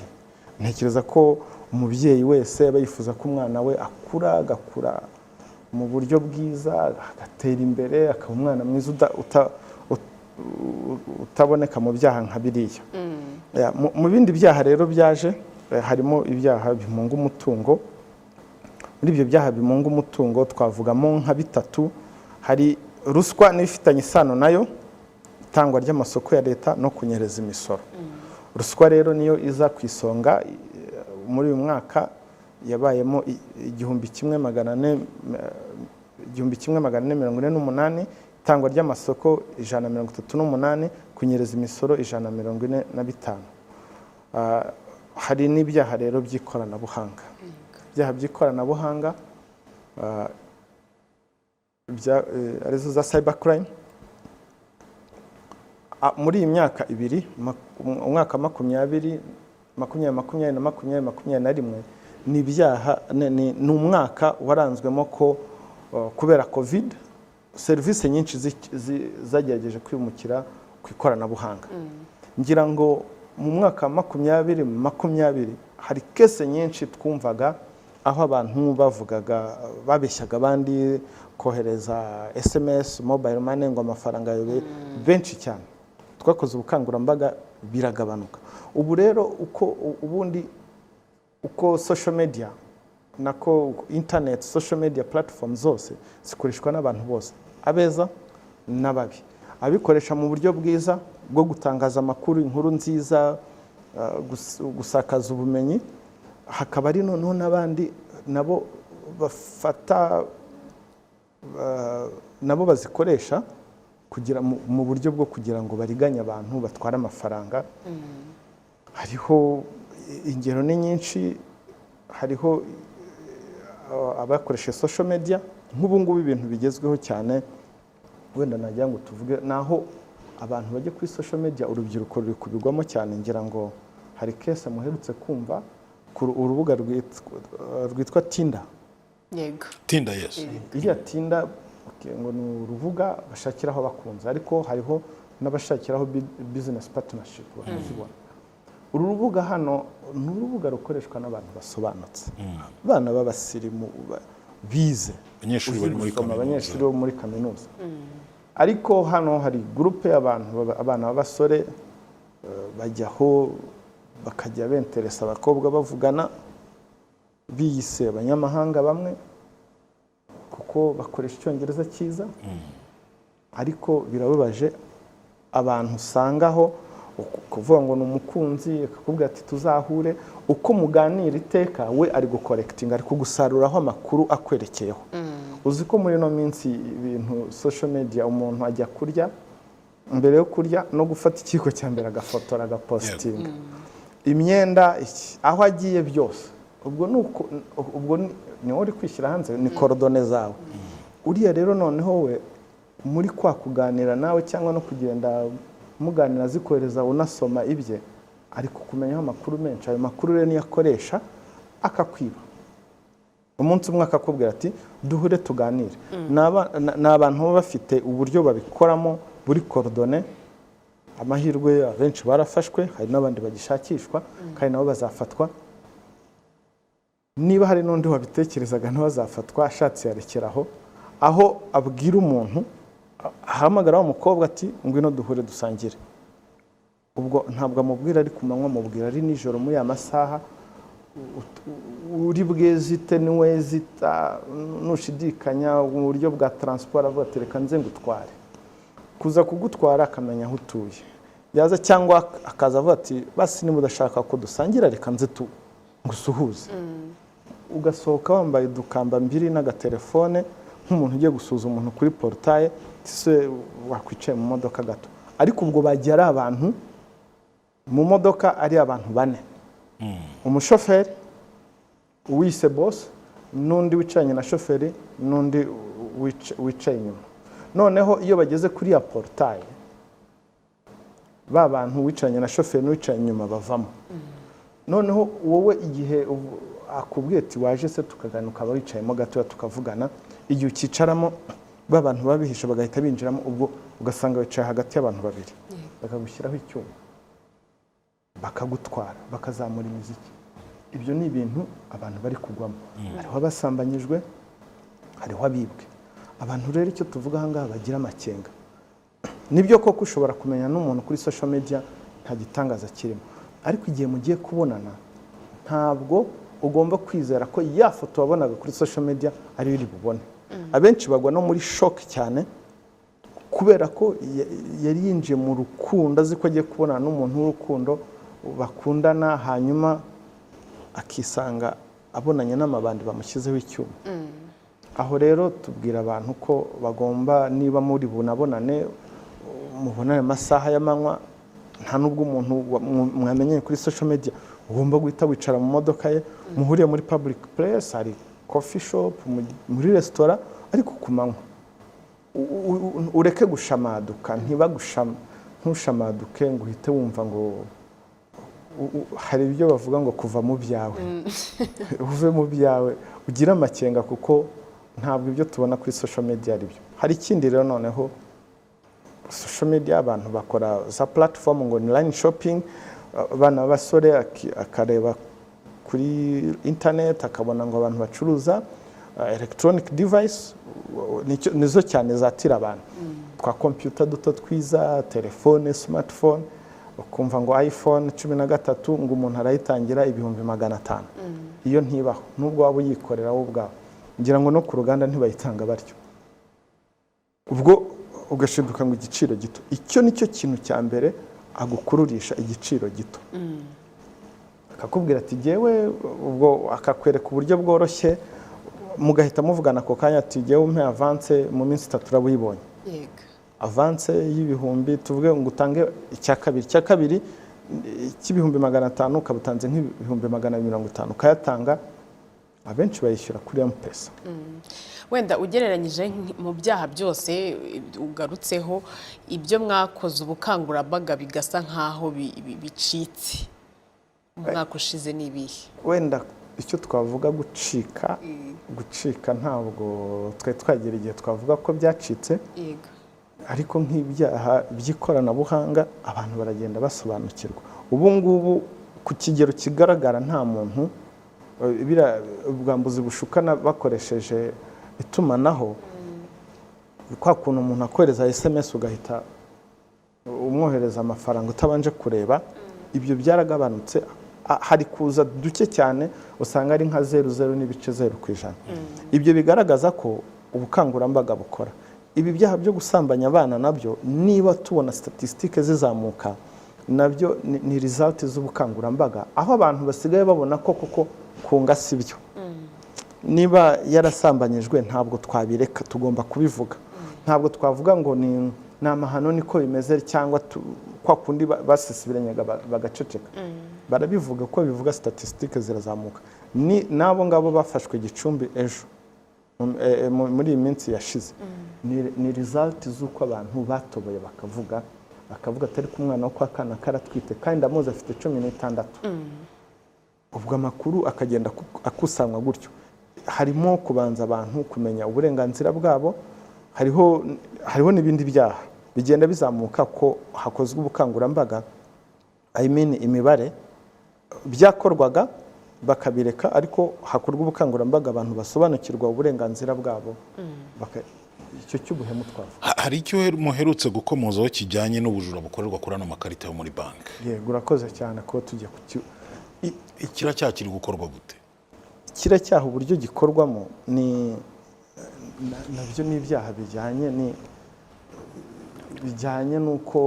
Ntekereza ko umubyeyi wese aba yifuza ko umwana we akura, agakura mu buryo bwiza, agatera imbere, akaba umwana mwiza utaboneka mu byaha nka biriya. Ya, mu bindi byaha rero byaje, harimo ibyaha bimunga umutungo. Muri ibyo byaha bimunga umutungo twavugamo nka bitatu: hari ruswa n'ibifitanye isano nayo, itangwa ry'amasoko ya leta no kunyereza imisoro. Ruswa rero niyo iza ku isonga. Muri uyu mwaka yabayemo 1448, itangwa ry'amasoko 138, kunyereza imisoro 145. Hari n'ibyaha rero by'ikoranabuhanga. Ibyaha by'ikoranabuhanga arizo za cyber crime. Muri iyi myaka ibiri, umwaka 2020 20 na 2021, ni ibyaha ni umwaka waranzwemo ko kubera COVID serivisi nyinshi zagerageje kwimukira ku ikoranabuhanga. Ngira ngo mu mwaka wa 2020 hari case nyinshi twumvaga aho abantu bavugaga, babeshyaga abandi kohereza SMS, mobile money, ngo amafaranga yawe. Benshi cyane twakoze ubukangurambaga, biragabanuka. Ubu rero uko ubundi uko social media, nako internet, social media platform zose zikoreshwa n'abantu bose, abeza n'ababi. Abikoresha mu buryo bwiza bwo gutangaza amakuru, inkuru nziza, gusakaza ubumenyi, hakaba ari noneho n'abandi nabo bafata nabo bazikoresha kugira mu buryo bwo kugira ngo bariganye abantu, batware amafaranga. Hariho ingero ni nyinshi. Hariho abakoresha social media. Nk'ubu ngubu ibintu bigezweho cyane, wenda nagira ngo tuvuge, naho abantu bajya kuri social media, urubyiruko ruri kubigwamo cyane. Ngira ngo hari case muherutse kumva ku urubuga rwitwa Tinder. Yego. Tinder, yes. Iriya Tinder, okay, ngo ni urubuga bashakiraho abakunzi, ariko hariho n'abashakiraho business partnership bakazibona. Uru rubuga hano ni urubuga rukoreshwa n'abantu basobanutse, abana b'abasirimu bize, Abanyeshuri uzi bari muri gusoma, kaminuza. Abanyeshuri bo muri kaminuza. Ariko hano hari groupe y'abantu abana b'abasore, bajyaho bakajya benteresa abakobwa, bavugana biyise abanyamahanga bamwe kuko bakoresha Icyongereza cyiza. Ariko birababaje, abantu usangaho kuvuga ngo ni umukunzi, akakubwira ati tuzahure. Uko muganira iteka we ari gucollectinga, ari kugusaruraho amakuru akwerekeyeho. Uzi ko muri ino minsi ibintu social media, umuntu ajya kurya, mbere yo kurya no gufata ikiyiko cya mbere agafotora, agapostinga imyenda, aho agiye byose. Ubwo ni uko, ubwo ni wowe uri kwishyira hanze, ni coordonnées zawe. Uriya rero noneho we muri kwa kuganira nawe cyangwa no kugenda muganira zikohereza, unasoma ibye, ari kukumenyaho amakuru menshi. Ayo makuru rero niyo akoresha akakwiba. Umunsi umwe akakubwira ati: "Duhure tuganire." Ni abantu baba bafite uburyo babikoramo buri coordonné. Amahirwe, abenshi barafashwe, hari n'abandi bagishakishwa kandi nabo bazafatwa. Niba hari n'undi wabitekerezaga nawe azafatwa, ashatse yarekeraho. Aho abwira umuntu, ahamagara wa mukobwa ati: "Ngwino duhure dusangire." Ubwo ntabwo amubwira ari ku manywa, amubwira ari nijoro muri ya masaha uri bwezite niwezita, nushidikanya mu buryo bwa transport, avuga ati: "Reka nze ngutware." Kuza kugutwara, akamenya aho utuye, yaza cyangwa akaza avuga ati: "Basi niba udashaka ko dusangira, reka nze tu ngusuhuze." Ugasohoka wambaye udukamba mbiri n'agatelefone nk'umuntu ugiye gusuhuza umuntu kuri portail, se wakwicaye mu modoka gato. Ariko ubwo bagiye ari abantu mu modoka, ari abantu bane: umushoferi uwise boss, n'undi wicaranye na shoferi, n'undi wicaye inyuma. Noneho iyo bageze kuri ya portail, ba bantu wicaranye na shoferi n'uwicaye inyuma bavamo. Noneho wowe igihe akubwiye ati: "Waje se tukaganira?", ukaba wicayemo gatoya tukavugana, igihe ukicaramo, ba bantu babihishe bagahita binjiramo. Ubwo ugasanga wicaye hagati y'abantu babiri, bakagushyiraho icyuma, bakagutwara, bakazamura imiziki. Ibyo ni ibintu abantu bari kugwamo. Hariho abasambanyijwe, hariho abibwe. Abantu rero, icyo tuvuga aha ngaha, bagira amakenga. Nibyo koko ushobora kumenya n'umuntu kuri social media, nta gitangaza kirimo, ariko igihe mugiye kubonana, ntabwo ugomba kwizera ko ya foto wabonaga kuri social media ariyo uri bubone. Abenshi bagwa no muri shock cyane, kubera ko yari yinjiye mu rukundo azi ko agiye kubonana n'umuntu w'urukundo bakundana, hanyuma akisanga abonanye n'amabandi bamushyizeho icyuma. Aho rero tubwira abantu ko bagomba, niba muri bunabonane, mubonane amasaha y'amanywa. Nta nubwo umuntu mwamenyeye kuri social media ugomba guhita wicara mu modoka ye. Muhuriye muri public place, hari coffee shop, muri resitora, ariko ku manywa. Ureke gushamaduka, ntibagushama, ntushamaduke ngo uhite wumva ngo hari ibyo bavuga ngo kuva mu byawe, uve mu byawe, ugire amakenga, kuko ntabwo ibyo tubona kuri social media ari byo. Hari ikindi rero noneho, social media abantu bakora za platform ngo online shopping. Abana b'abasore akareba kuri internet, akabona ngo abantu bacuruza electronic device, nizo cyane zatira abantu, twa computer duto twiza, telefone, smartphone, ukumva ngo iPhone 13, ngo umuntu arayitangira 500,000. Iyo ntibaho, nubwo waba uyikorera wowe ubwawe, ngira ngo no ku ruganda ntibayitanga batyo. Ubwo ugashiduka ngo igiciro gito, icyo ni cyo kintu cya mbere agukururisha, igiciro gito. Akakubwira ati: "Jyewe", ubwo akakwereka uburyo bworoshye, mugahita muvugana ako kanya, ati: "Jyewe umpe avance, mu minsi 3 uraba uyibonye." Avance y'ibihumbi, tuvuge ngo utange icya kabiri cy'ibihumbi 500, ukaba utanze nk'ibihumbi 250, ukayatanga. Abenshi bayishyura kuri M-Pesa. Wenda ugereranyije mu byaha byose ugarutseho, ibyo mwakoze ubukangurambaga bigasa nk'aho bicitse umwaka ushize ni ibihe? Wenda icyo twavuga gucika, ntabwo twari twagera igihe twavuga ko byacitse, ariko nk'ibyaha by'ikoranabuhanga abantu baragenda basobanukirwa. Ubu ngubu ku kigero kigaragara nta muntu biriya ubwambuzi bushukana bakoresheje itumanaho, kwa kuntu umuntu akohereza SMS ugahita umwohereza amafaranga utabanje kureba, ibyo byaragabanutse. Hari kuza duke cyane, usanga ari nka 0.0, 0%. Ibyo bigaragaza ko ubukangurambaga bukora. Ibi byaha byo gusambanya abana nabyo, niba tubona statistique zizamuka, nabyo ni result z'ubukangurambaga, aho abantu basigaye babona ko koko kunga si byo. Niba yarasambanyijwe, ntabwo twabireka, tugomba kubivuga. Ntabwo twavuga ngo ni amahano, niko bimeze, cyangwa kwa kundi basisibiranyaga bagaceceka. Barabivuga ko bivuga, statistique zirazamuka. Ni n'abo ngabo bafashwe Gicumbi ejo. Muri iyi minsi yashize ni result z'uko abantu batoboye bakavuga atari ko umwana wo kwa kana karatwite kandi ndamuzi afite 16. Ubwo amakuru akagenda akusanywa gutyo. Harimo kubanza abantu kumenya uburenganzira bwabo, hariho n'ibindi byaha bigenda bizamuka ko hakozwe ubukangurambaga. I mean, imibare byakorwaga bakabireka, ariko hakorwa ubukangurambaga, abantu basobanukirwa uburenganzira bwabo, icyo cy'ubuhemu twavuga. Hari icyo muherutse gukomozaho kijyanye n'ubujura bukorerwa kuri ano makarita yo muri banki. Yego, urakoze cyane kuba tugiye ku Kiriya cyaha kiri gukorwa gute? Kiriya cyaha uburyo gikorwamo ni nabyo ni ibyaha bijyanye n'uko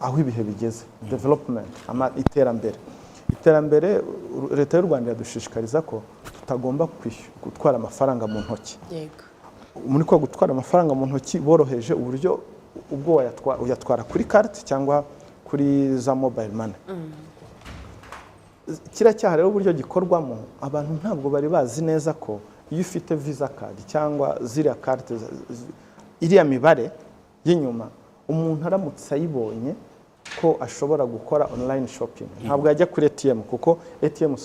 aho ibihe bigeze, development, iterambere. Leta y'u Rwanda iradushishikariza ko tutagomba gutwara amafaranga mu ntoki. Muri kwa gutwara amafaranga mu ntoki, boroheje uburyo ubwo uyatwara kuri carte cyangwa kuri za mobile money. Kiriya cyaha rero uburyo gikorwamo, abantu ntabwo bari bazi neza ko iyo ufite Visa card cyangwa ziriya carte, iriya mibare y'inyuma, umuntu aramutse ayibonye ko ashobora gukora online shopping. Ntabwo yajya kuri ATM, kuko ATM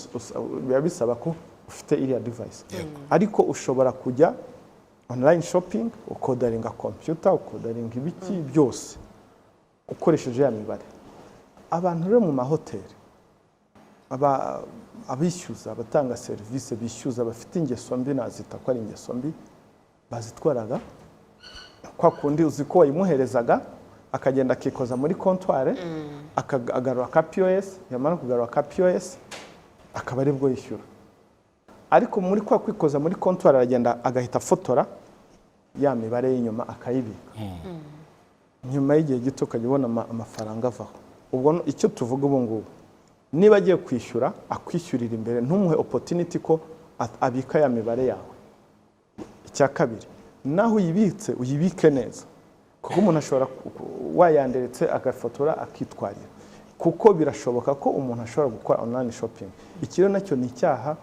biba bisaba ko ufite iriya device, ariko ushobora kujya online shopping, ukodaringa computer, ukodaringa ibiki byose ukoresheje ya mibare. Abantu rero mu mahoteli, abishyuza, abatanga serivisi bishyuza, bafite ingeso mbi, nazita ko ari ingeso mbi, bazitwaraga kwa kundi uzi ko wayimuherezaga, akagenda akikoza muri comptoir, akagarura ka POS, yamara kugarura ka POS akaba aribwo yishyura. Ariko muri kwa kwikoza muri comptoir, aragenda agahita afotora ya mibare y'inyuma, akayibika. Nyuma y'igihe gito ukajya ubona amafaranga avaho. Ubwo icyo tuvuga ubu ngubu, niba agiye kwishyura, akwishyurira imbere, ntumuhe opportunity ko abika ya mibare yawe. Icya kabiri, naho uyibitse uyibike neza, kuko umuntu ashobora wayanderetse agafotora akitwarira, kuko birashoboka ko umuntu ashobora gukora online shopping. Iki rero nacyo ni icyaha,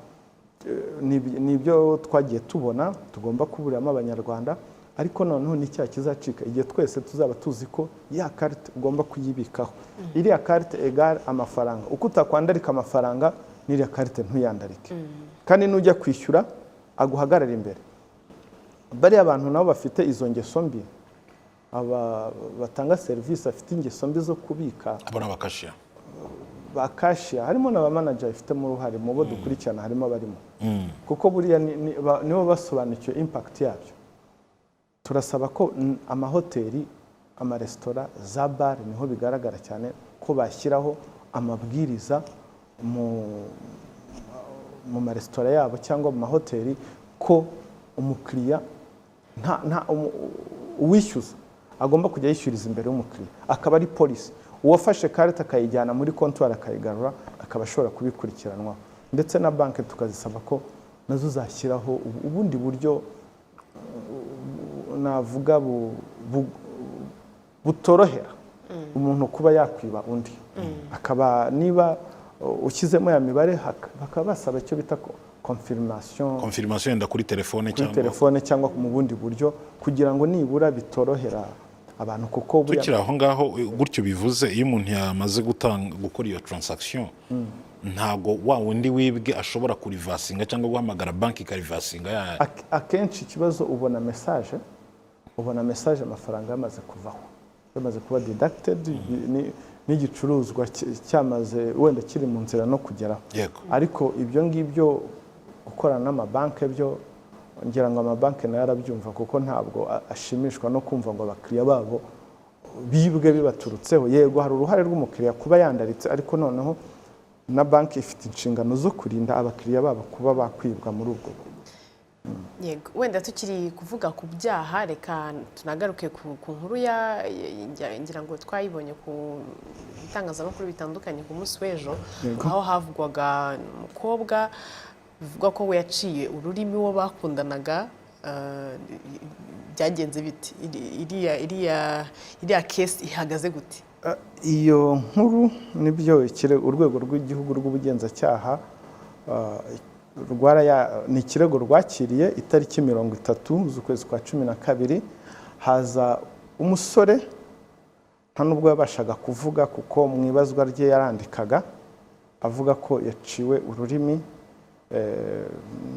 ni ibyo twagiye tubona tugomba kuburiramo Abanyarwanda. Ariko noneho ni icyaha kizacika igihe twese tuzaba tuzi ko ya karite ugomba kuyibikaho. Iriya karite égale amafaranga. Uko utakwandarika amafaranga, n'iriya karite ntuyandarike. Kandi nujya kwishyura aguhagarara imbere. Bariya bantu nabo bafite izo ngeso mbi, aba batanga serivisi bafite ingeso mbi zo kubika. Abo ni abakashiya. Ba cashier, harimo na ba manager bafitemo uruhare. Mu bo dukurikirana harimo abarimo, kuko buriya nibo basobanukiwe impact yabyo. Turasaba ko amahoteli, amaresitora, za bar, niho bigaragara cyane, ko bashyiraho amabwiriza mu maresitora yabo cyangwa mu mahoteli, ko umukiriya nta uwishyuza agomba kujya yishyuriza imbere y'umukiriya, akaba ari policy. Uwafashe karita akayijyana muri comptoir akayigarura akaba ashobora kubikurikiranwaho. Ndetse na banki tukazisaba ko nazo zashyiraho ubundi buryo navuga butorohera umuntu kuba yakwiba undi. Akaba niba ushyizemo ya mibare, bakaba basaba icyo bita confirmation. Confirmation yenda kuri telefone kuri cyangwa telefone cyangwa mu bundi buryo, kugira ngo nibura bitorohera abantu, kuko buriya Tukiri aho ngaho, gutyo bivuze iyo umuntu yamaze gutanga, gukora iyo transaction, ntago wa wundi wibwe ashobora kurivasinga cyangwa guhamagara banki ikarivasinga ya Akenshi ikibazo, ubona message amafaranga yamaze kuvaho, yamaze kuba deducted, n'igicuruzwa cyamaze wenda kiri mu nzira no kugeraho. Ariko ibyo ngibyo gukorana n'amabanki byo, ngira ngo amabanki nayo arabyumva, kuko ntabwo ashimishwa no kumva ngo abakiriya babo bibwe bibaturutseho. Yego, hari uruhare rw'umukiriya kuba yandaritse, ariko noneho na banki ifite inshingano zo kurinda abakiriya babo kuba bakwibwa muri ubwo buryo. Yego, wenda tukiri kuvuga ku byaha, reka tunagaruke ku nkuru ya ngira ngo twayibonye ku bitangazamakuru bitandukanye ku munsi w'ejo, aho havugwaga umukobwa bivugwa ko we yaciye ururimi uwo bakundanaga. Byagenze bite? Iriya case ihagaze gute? Iyo nkuru nibyo, urwego rw'igihugu rw'ubugenzacyaha ni ikirego rwakiriye itariki 30 z'ukwezi kwa 12. Haza umusore, nta nubwo yabashaga kuvuga kuko mu ibazwa rye yarandikaga, avuga ko yaciwe ururimi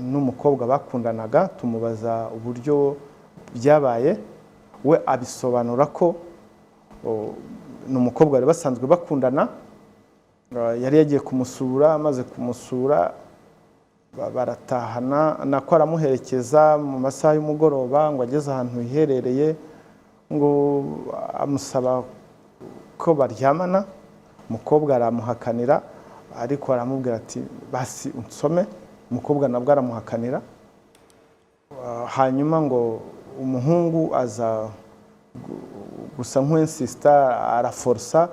n'umukobwa bakundanaga. Tumubaza uburyo byabaye, we abisobanura ko ni umukobwa bari basanzwe bakundana, yari yagiye kumusura, amaze kumusura baratahana, nako aramuherekeza mu masaha y'umugoroba, ngo ageze ahantu hiherereye ngo amusaba ko baryamana. Umukobwa aramuhakanira, ariko aramubwira ati: "Basi unsome." Umukobwa nabwo aramuhakanira. Hanyuma ngo umuhungu aza gusa nk'uwinsisita, araforosa,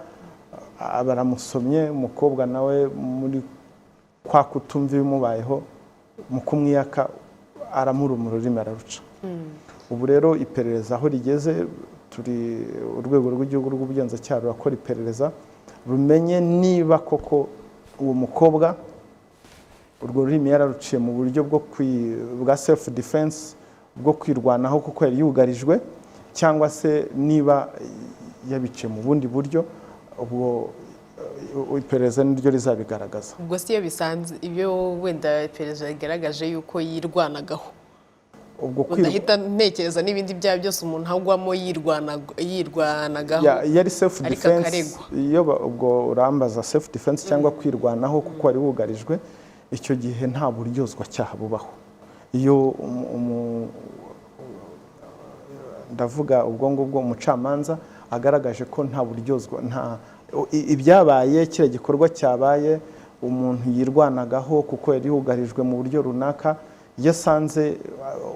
baramusomye. Umukobwa nawe muri kwa kutumva ibimubayeho, mu kumwiyaka aramuruma, ururimi araruca. Ubu rero iperereza aho rigeze, turi urwego rw'igihugu rw'ubugenzacyaha rurakora iperereza rumenye niba koko uwo mukobwa urwo rurimi yararuciye mu buryo bwa self defense, bwo kwirwanaho kuko yari yugarijwe, cyangwa se niba yabiciye mu bundi buryo. Ubwo iperereza niryo rizabigaragaza. Ubwo si iyo bisanze, ibyo wenda iperereza rigaragaje yuko yirwanagaho, Ubwo ndahita ntekereza n'ibindi byaha byose umuntu agwamo yirwanagaho. Yari self Ariko defense. Akaregwa. Iyo ubwo urambaza self defense cyangwa kwirwanaho kuko wari wugarijwe, icyo gihe nta buryozwa cyaha bubaho. Iyo ndavuga ubwo ngubwo umucamanza agaragaje ko nta buryozwa, nta ibyabaye, kiriya gikorwa cyabaye, umuntu yirwanagaho kuko yari yugarijwe mu buryo runaka, iyo asanze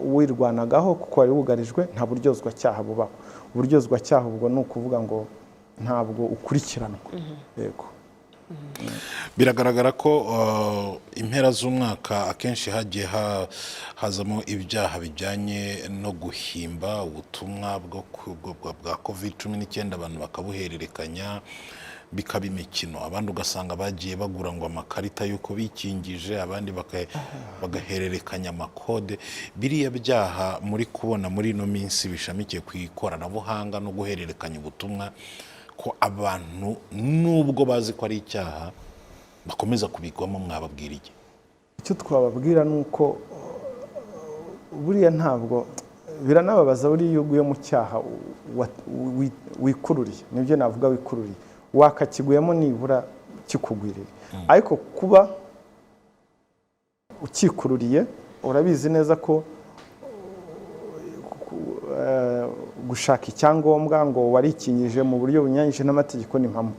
wirwanagaho kuko wari wugarijwe, nta buryozwa cyaha bubaho. Uburyozwa cyaha ubwo ni ukuvuga ngo ntabwo ukurikiranwa, yego. Biragaragara ko impera z'umwaka akenshi hagiye hazamo ibyaha bijyanye no guhimba ubutumwa bwa COVID-19, abantu bakabuhererekanya bikaba imikino. Abandi ugasanga bagiye bagura ngo amakarita y'uko bikingije, abandi bagahererekanya amakode. Biriya byaha muri kubona muri ino minsi bishamikiye ku ikoranabuhanga no guhererekanya ubutumwa, ko abantu nubwo bazi ko ari icyaha bakomeza kubigwamo, mwababwira iki? Icyo twababwira ni uko buriya ntabwo biranababaza, buriya iyo uguye mu cyaha wikururiye, nibyo navuga wikururiye, wakakiguyemo nibura kikugwirira, ariko kuba ukikururiye urabizi neza ko gushaka icyangombwa ngo warikingije mu buryo bunyuranyije n'amategeko ni impamo,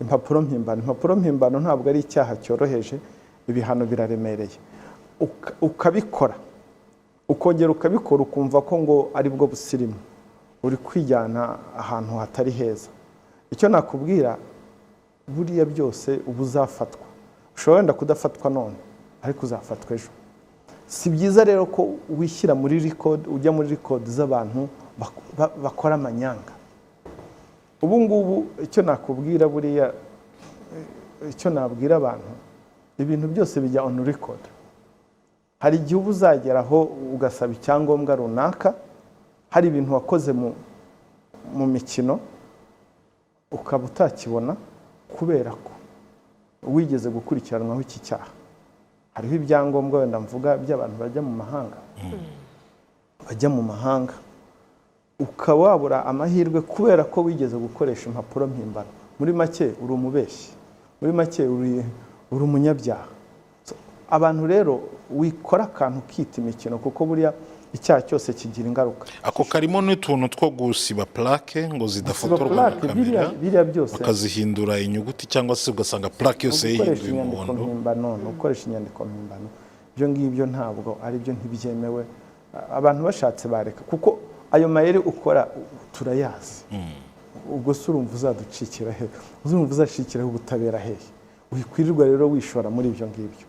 impapuro mpimbano. Impapuro mpimbano ntabwo ari icyaha cyoroheje, ibihano biraremereye. Ukabikora, ukongera ukabikora, ukumva ko ngo ari bwo busirimu, uri kwijyana ahantu hatari heza. Icyo nakubwira, buriya byose uba uzafatwa. Ushobora wenda kudafatwa none, ariko uzafatwa ejo. Si byiza rero ko wishyira muri record, ujya muri record z'abantu bakora amanyanga. Ubu ngubu icyo nakubwira, buriya icyo nabwira abantu, ibintu byose bijya on record. Hari igihe uba uzageraho ugasaba icyangombwa runaka, hari ibintu wakoze mu mikino, ukaba utakibona kubera ko wigeze gukurikiranwaho iki cyaha. Hariho ibyangombwa wenda mvuga by'abantu bajya mu mahanga, ukaba wabura amahirwe kubera ko wigeze gukoresha impapuro mpimbano. Muri make uri umubeshyi, muri make uri umunyabyaha. So, abantu rero wikora akantu ukita imikino, kuko buriya icyaha cyose kigira ingaruka. Ako karimo n'utuntu two gusiba plaque ngo zidafotorwa na Plaque, biriya kamera, biriya byose. bakazihindura inyuguti, cyangwa se ugasanga plaque yose Gukoresha yihinduye inyandiko umuhondo. mpimbano, ni ugukoresha inyandiko mpimbano. Ibyo ngibyo ntabwo ari byo, ntibyemewe. Abantu bashatse bareka, kuko ayo mayeri ukora turayazi. Ubwo se urumva uzaducikira he? Uzumva uzacikiraho ubutabera hehe? Wikwirirwa rero wishora muri ibyo ngibyo.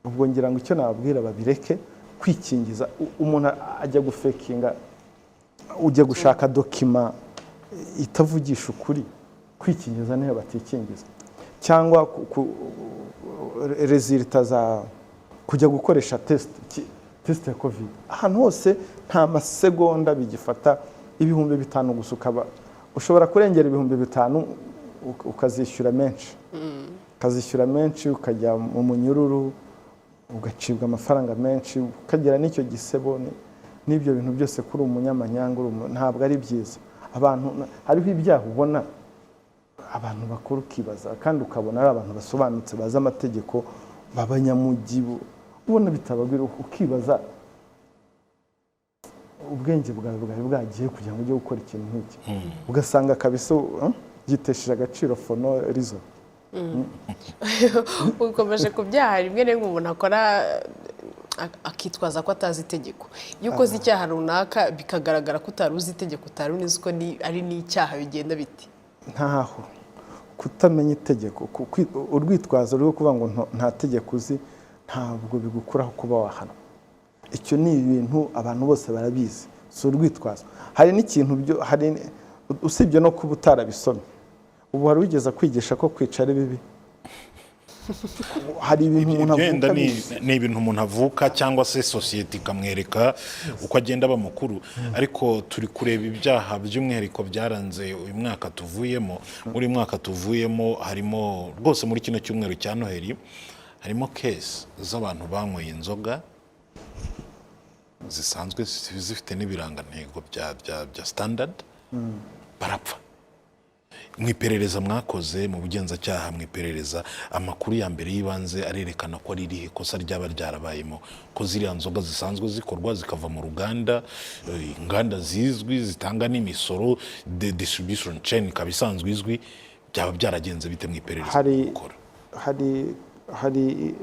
Ubwo ngira ngo icyo nababwira, babireke kwikingiza. Umuntu ajya gufekinga, ujya gushaka document itavugisha ukuri, kwikingiza niyo batikingiza, cyangwa résultat za Kujya gukoresha test ya COVID ahantu hose, nta masegonda bigifata, 5000 gusa, ukaba ushobora kurengera 5000, ukazishyura menshi, ukazishyura menshi, ukajya mu munyururu, ugacibwa amafaranga menshi, ukagira n'icyo gisebo n'ibyo bintu byose kuri umunyamanyanga, ntabwo ari byiza. Abantu, hariho ibyaha ubona abantu bakora ukibaza, kandi ukabona ari abantu basobanutse, bazi amategeko, b'abanyamujyi, ubona bitabagwira, ukibaza ubwenge bwawe bwari bwagiye kugira ngo ujye gukora ikintu nk'iki, ugasanga kabisa yitesheje agaciro for no reason. Ukomeje ku byaha rimwe na rimwe umuntu akora akitwaza ko atazi itegeko. Iyo ukoze icyaha runaka bikagaragara ko utari uzi itegeko, utari uzi ko ari n'icyaha, bigenda biti? Ntaho kutamenya itegeko, urwitwazo rwo kuvuga ngo nta tegeko uzi ntabwo bigukuraho kuba wahanwa. Icyo ni ibintu abantu bose barabizi, si urwitwazo. Hari n'ikintu byo hari, usibye no kuba utarabisomye, ubu wari wigeze kwigisha ko kwica ari bibi? Hari ibintu umuntu Wenda avuka ni, abizi. ni ibintu umuntu avuka cyangwa se sosiyete ikamwereka uko agenda aba mukuru, ariko turi kureba ibyaha by'umwihariko byaranze uyu mwaka tuvuyemo. Muri uyu mwaka tuvuyemo harimo rwose, muri kino cyumweru cya Noheli, harimo case z'abantu banyweye inzoga zisanzwe zifite n'ibirangantego bya standard, barapfa. Mu iperereza mwakoze mu bugenzacyaha, mu iperereza, amakuru ya mbere y'ibanze arerekana ko ari irihe kosa ryaba ryarabayemo, ko ziriya nzoga zisanzwe zikorwa zikava mu ruganda, inganda zizwi zitanga n'imisoro, the distribution chain ikaba isanzwe izwi, byaba byaragenze bite mu iperereza gukora? Hari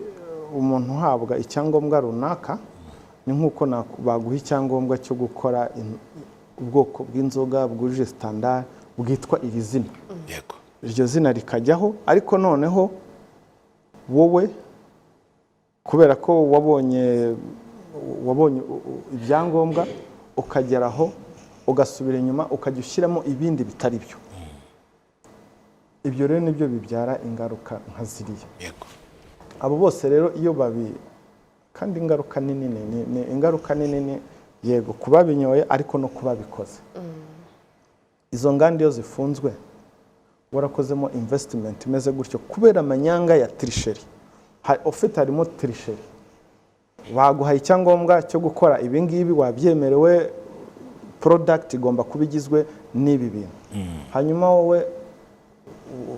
umuntu uhabwa icyangombwa runaka, ni nk'uko baguha icyangombwa cyo gukora ubwoko bw'inzoga bwujuje standard bwitwa iri zina, iryo zina rikajyaho. Ariko noneho wowe, kubera ko wabonye ibyangombwa, ukageraho ugasubira inyuma, ukajya ushyiramo ibindi bitari byo, ibyo rero nibyo bibyara ingaruka nka ziriya. Abo bose rero iyo babi, kandi ingaruka ni nini, ni ingaruka ni nini, yego, ku babinyoye ariko no ku babikoze. Izo nganda iyo zifunzwe, warakozemo investment imeze gutyo, kubera amanyanga ya tricherie, ufite harimo tricherie, baguhaye icyangombwa cyo gukora ibi ngibi, wabyemerewe, product igomba kuba igizwe n'ibi bintu, hanyuma wowe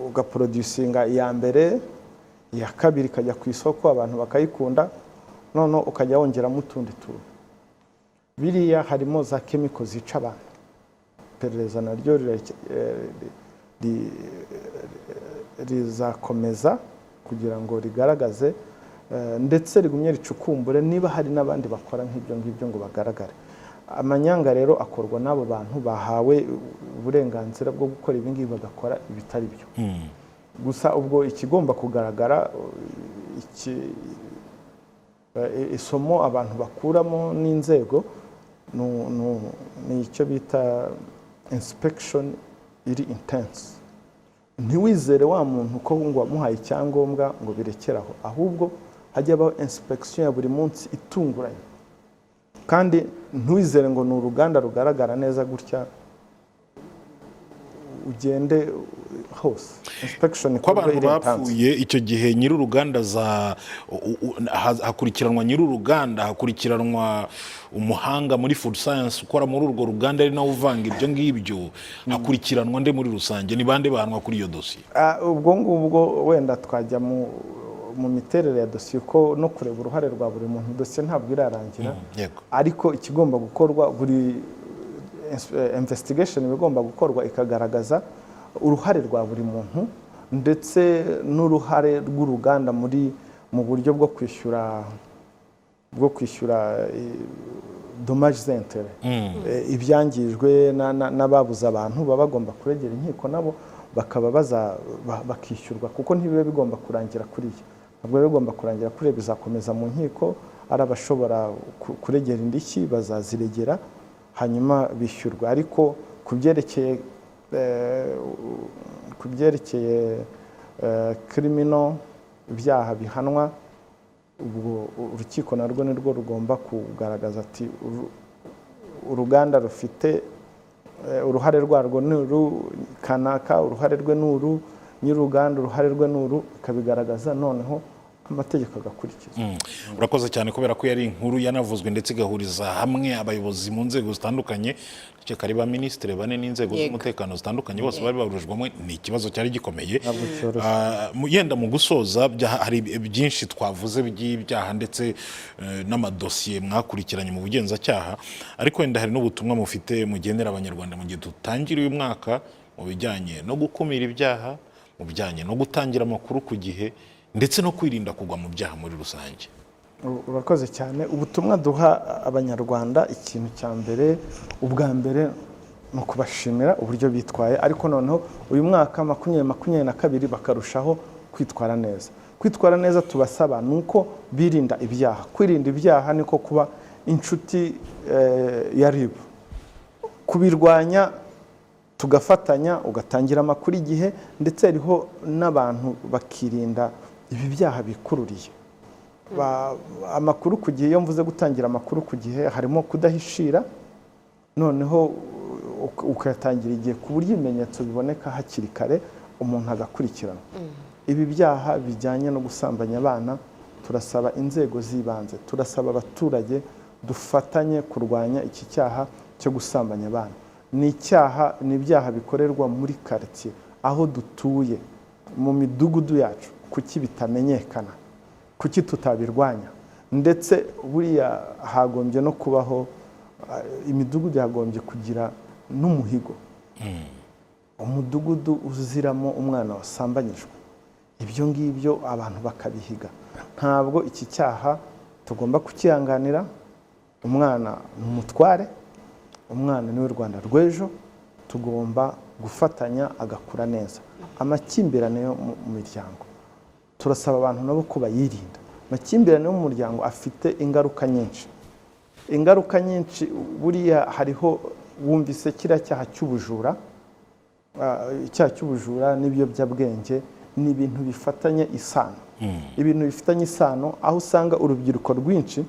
ugaproducinga iya mbere, iya kabiri ikajya ku isoko, abantu bakayikunda, noneho ukajya wongeramo utundi tuntu. Biriya harimo za chemical zica abantu. Iperereza naryo rizakomeza kugira ngo rigaragaze, ndetse rigumye ricukumbure niba hari n'abandi bakora nk'ibyo ngibyo ngo bagaragare. Amanyanga rero akorwa n'abo bantu bahawe uburenganzira bwo gukora ibi ngibi, bagakora ibitari byo. Gusa ubwo ikigomba kugaragara, isomo abantu bakuramo n'inzego ni icyo bita inspection iri intense. Ntiwizere wa muntu ko ngo wamuhaye icyangombwa ngo birekere aho, ahubwo hajya habaho inspection ya buri munsi itunguranye. Kandi ntiwizere ngo ni uruganda rugaragara neza gutya, ugende hose, inspection Ko ikorwe abantu iri intense. bapfuye icyo gihe, nyir'uruganda za hakurikiranwa nyir'uruganda, hakurikiranwa umuhanga muri food science ukora muri urwo ruganda ari nawe uvanga ibyo ngibyo, hakurikiranwa nde muri rusange? Ni bande bahanwa kuri iyo dosiye? Ubwo ngubwo wenda twajya mu miterere ya dosiye, ko no kureba uruhare rwa buri muntu. Dosiye ntabwo irarangira. Ariko ikigomba gukorwa, buri investigation iba igomba gukorwa ikagaragaza uruhare rwa buri muntu, ndetse n'uruhare rw'uruganda mu buryo bwo kwishyura dommages intérêts, ibyangijwe n'ababuze abantu. Baba bagomba kuregera inkiko, nabo bakaba bakishyurwa, kuko ntibiba bigomba kurangira kuriya, ntabwo biba bigomba kurangira kuriya, bizakomeza mu nkiko. Ari abashobora kuregera indishyi bazaziregera, hanyuma bishyurwa. Ariko ku byerekeye criminal, ibyaha bihanwa. Ubwo urukiko narwo nirwo rugomba kugaragaza ati uruganda rufite uruhare rwarwo ni uru, kanaka uruhare rwe ni uru, nyir'uruganda uruhare rwe ni uru, ikabigaragaza, noneho amategeko agakurikizwa. Urakoze cyane, kubera ko yari inkuru yanavuzwe ndetse igahuriza hamwe abayobozi mu nzego zitandukanye, ndakeka ari ba minisitiri bane n'inzego z'umutekano zitandukanye, bose bari bahurijwemo. Ni ikibazo cyari gikomeye. Ntabwo cyoroshye. Yenda mu gusoza, hari byinshi twavuze by'ibyaha ndetse n'amadosiye mwakurikiranye mu bugenzacyaha, ariko wenda hari n'ubutumwa mufite mugenera Abanyarwanda mu gihe dutangira uyu mwaka, mu bijyanye no gukumira ibyaha, mu bijyanye no gutangira amakuru ku gihe, ndetse no kwirinda kugwa mu byaha muri rusange. Urakoze cyane. Ubutumwa duha Abanyarwanda, ikintu cya mbere, ubwa mbere ni ukubashimira uburyo bitwaye, ariko noneho uyu mwaka 2022 bakarushaho kwitwara neza. Kwitwara neza tubasaba ni uko birinda ibyaha. Kwirinda ibyaha niko kuba inshuti ya RIB, kubirwanya tugafatanya, ugatangira amakuru igihe, ndetse hariho n'abantu bakirinda ibi byaha bikururiye. Amakuru ku gihe, iyo mvuze gutangira amakuru ku gihe, harimo kudahishira, noneho ukayatangira igihe ku buryo ibimenyetso biboneka hakiri kare, umuntu agakurikiranwa. Ibi byaha bijyanye no gusambanya abana, turasaba inzego z'ibanze, turasaba abaturage, dufatanye kurwanya iki cyaha cyo gusambanya abana. Ni icyaha, ni ibyaha bikorerwa muri karitsiye aho dutuye, mu midugudu yacu. Kuki bitamenyekana? Kuki tutabirwanya? Ndetse buriya hagombye no kubaho, imidugudu yagombye kugira n'umuhigo, umudugudu uziramo umwana wasambanyijwe. Ibyo ngibyo abantu bakabihiga. Ntabwo iki cyaha tugomba kukihanganira. Umwana ni umutware, umwana niwe Rwanda rw'ejo. Tugomba gufatanya agakura neza. Amakimbirane yo mu miryango, turasaba abantu nabo ko bayirinda. Amakimbirane yo mu muryango afite ingaruka nyinshi, ingaruka nyinshi. Buriya hariho, wumvise kiriya cyaha cy'ubujura, icyaha cy'ubujura n'ibiyobyabwenge ni ibintu bifatanye isano, ibintu bifitanye isano, aho usanga urubyiruko rwinshi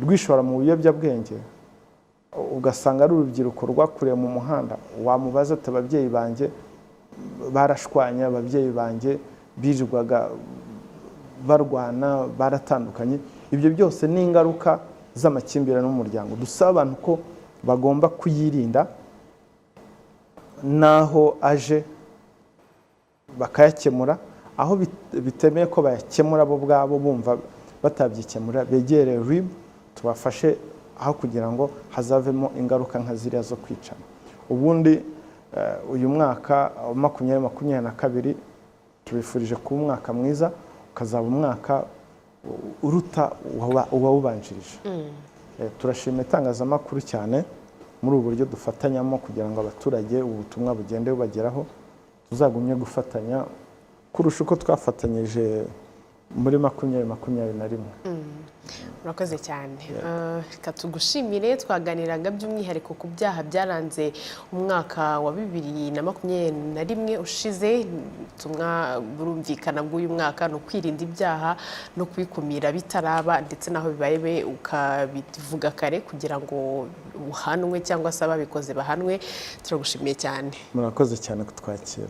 rwishora mu biyobyabwenge, ugasanga ari urubyiruko rwakuriye mu muhanda. Wamubaza ati: "Ababyeyi banjye barashwanya, ababyeyi banjye birirwaga barwana, baratandukanye." Ibyo byose ni ingaruka z'amakimbirane mu muryango. Dusaba abantu ko bagomba kuyirinda, n'aho aje bakayakemura. Aho bitemeye ko bayakemura bo ubwabo, bumva batabyikemura, begere RIB tubafashe, aho kugira ngo hazavemo ingaruka nka ziriya zo kwicana. Ubundi uyu mwaka wa 2022 tubifurije kuba umwaka mwiza, ukazaba umwaka uruta uwawubanjirije. Turashima itangazamakuru cyane muri ubu buryo dufatanyamo kugira ngo abaturage ubutumwa bugende bubageraho. Tuzagumye gufatanya kurusha uko twafatanyije muri 2021. Urakoze cyane. Reka tugushimire. Twaganiraga by'umwihariko ku byaha byaranze umwaka wa 2021 ushize. Ubutumwa burumvikana bw'uyu mwaka ni ukwirinda ibyaha no kubikumira bitaraba, ndetse n'aho bibaye ukabivuga kare kugira ngo uhanwe cyangwa se ababikoze bahanwe. Turagushimiye cyane. Murakoze cyane kutwakira.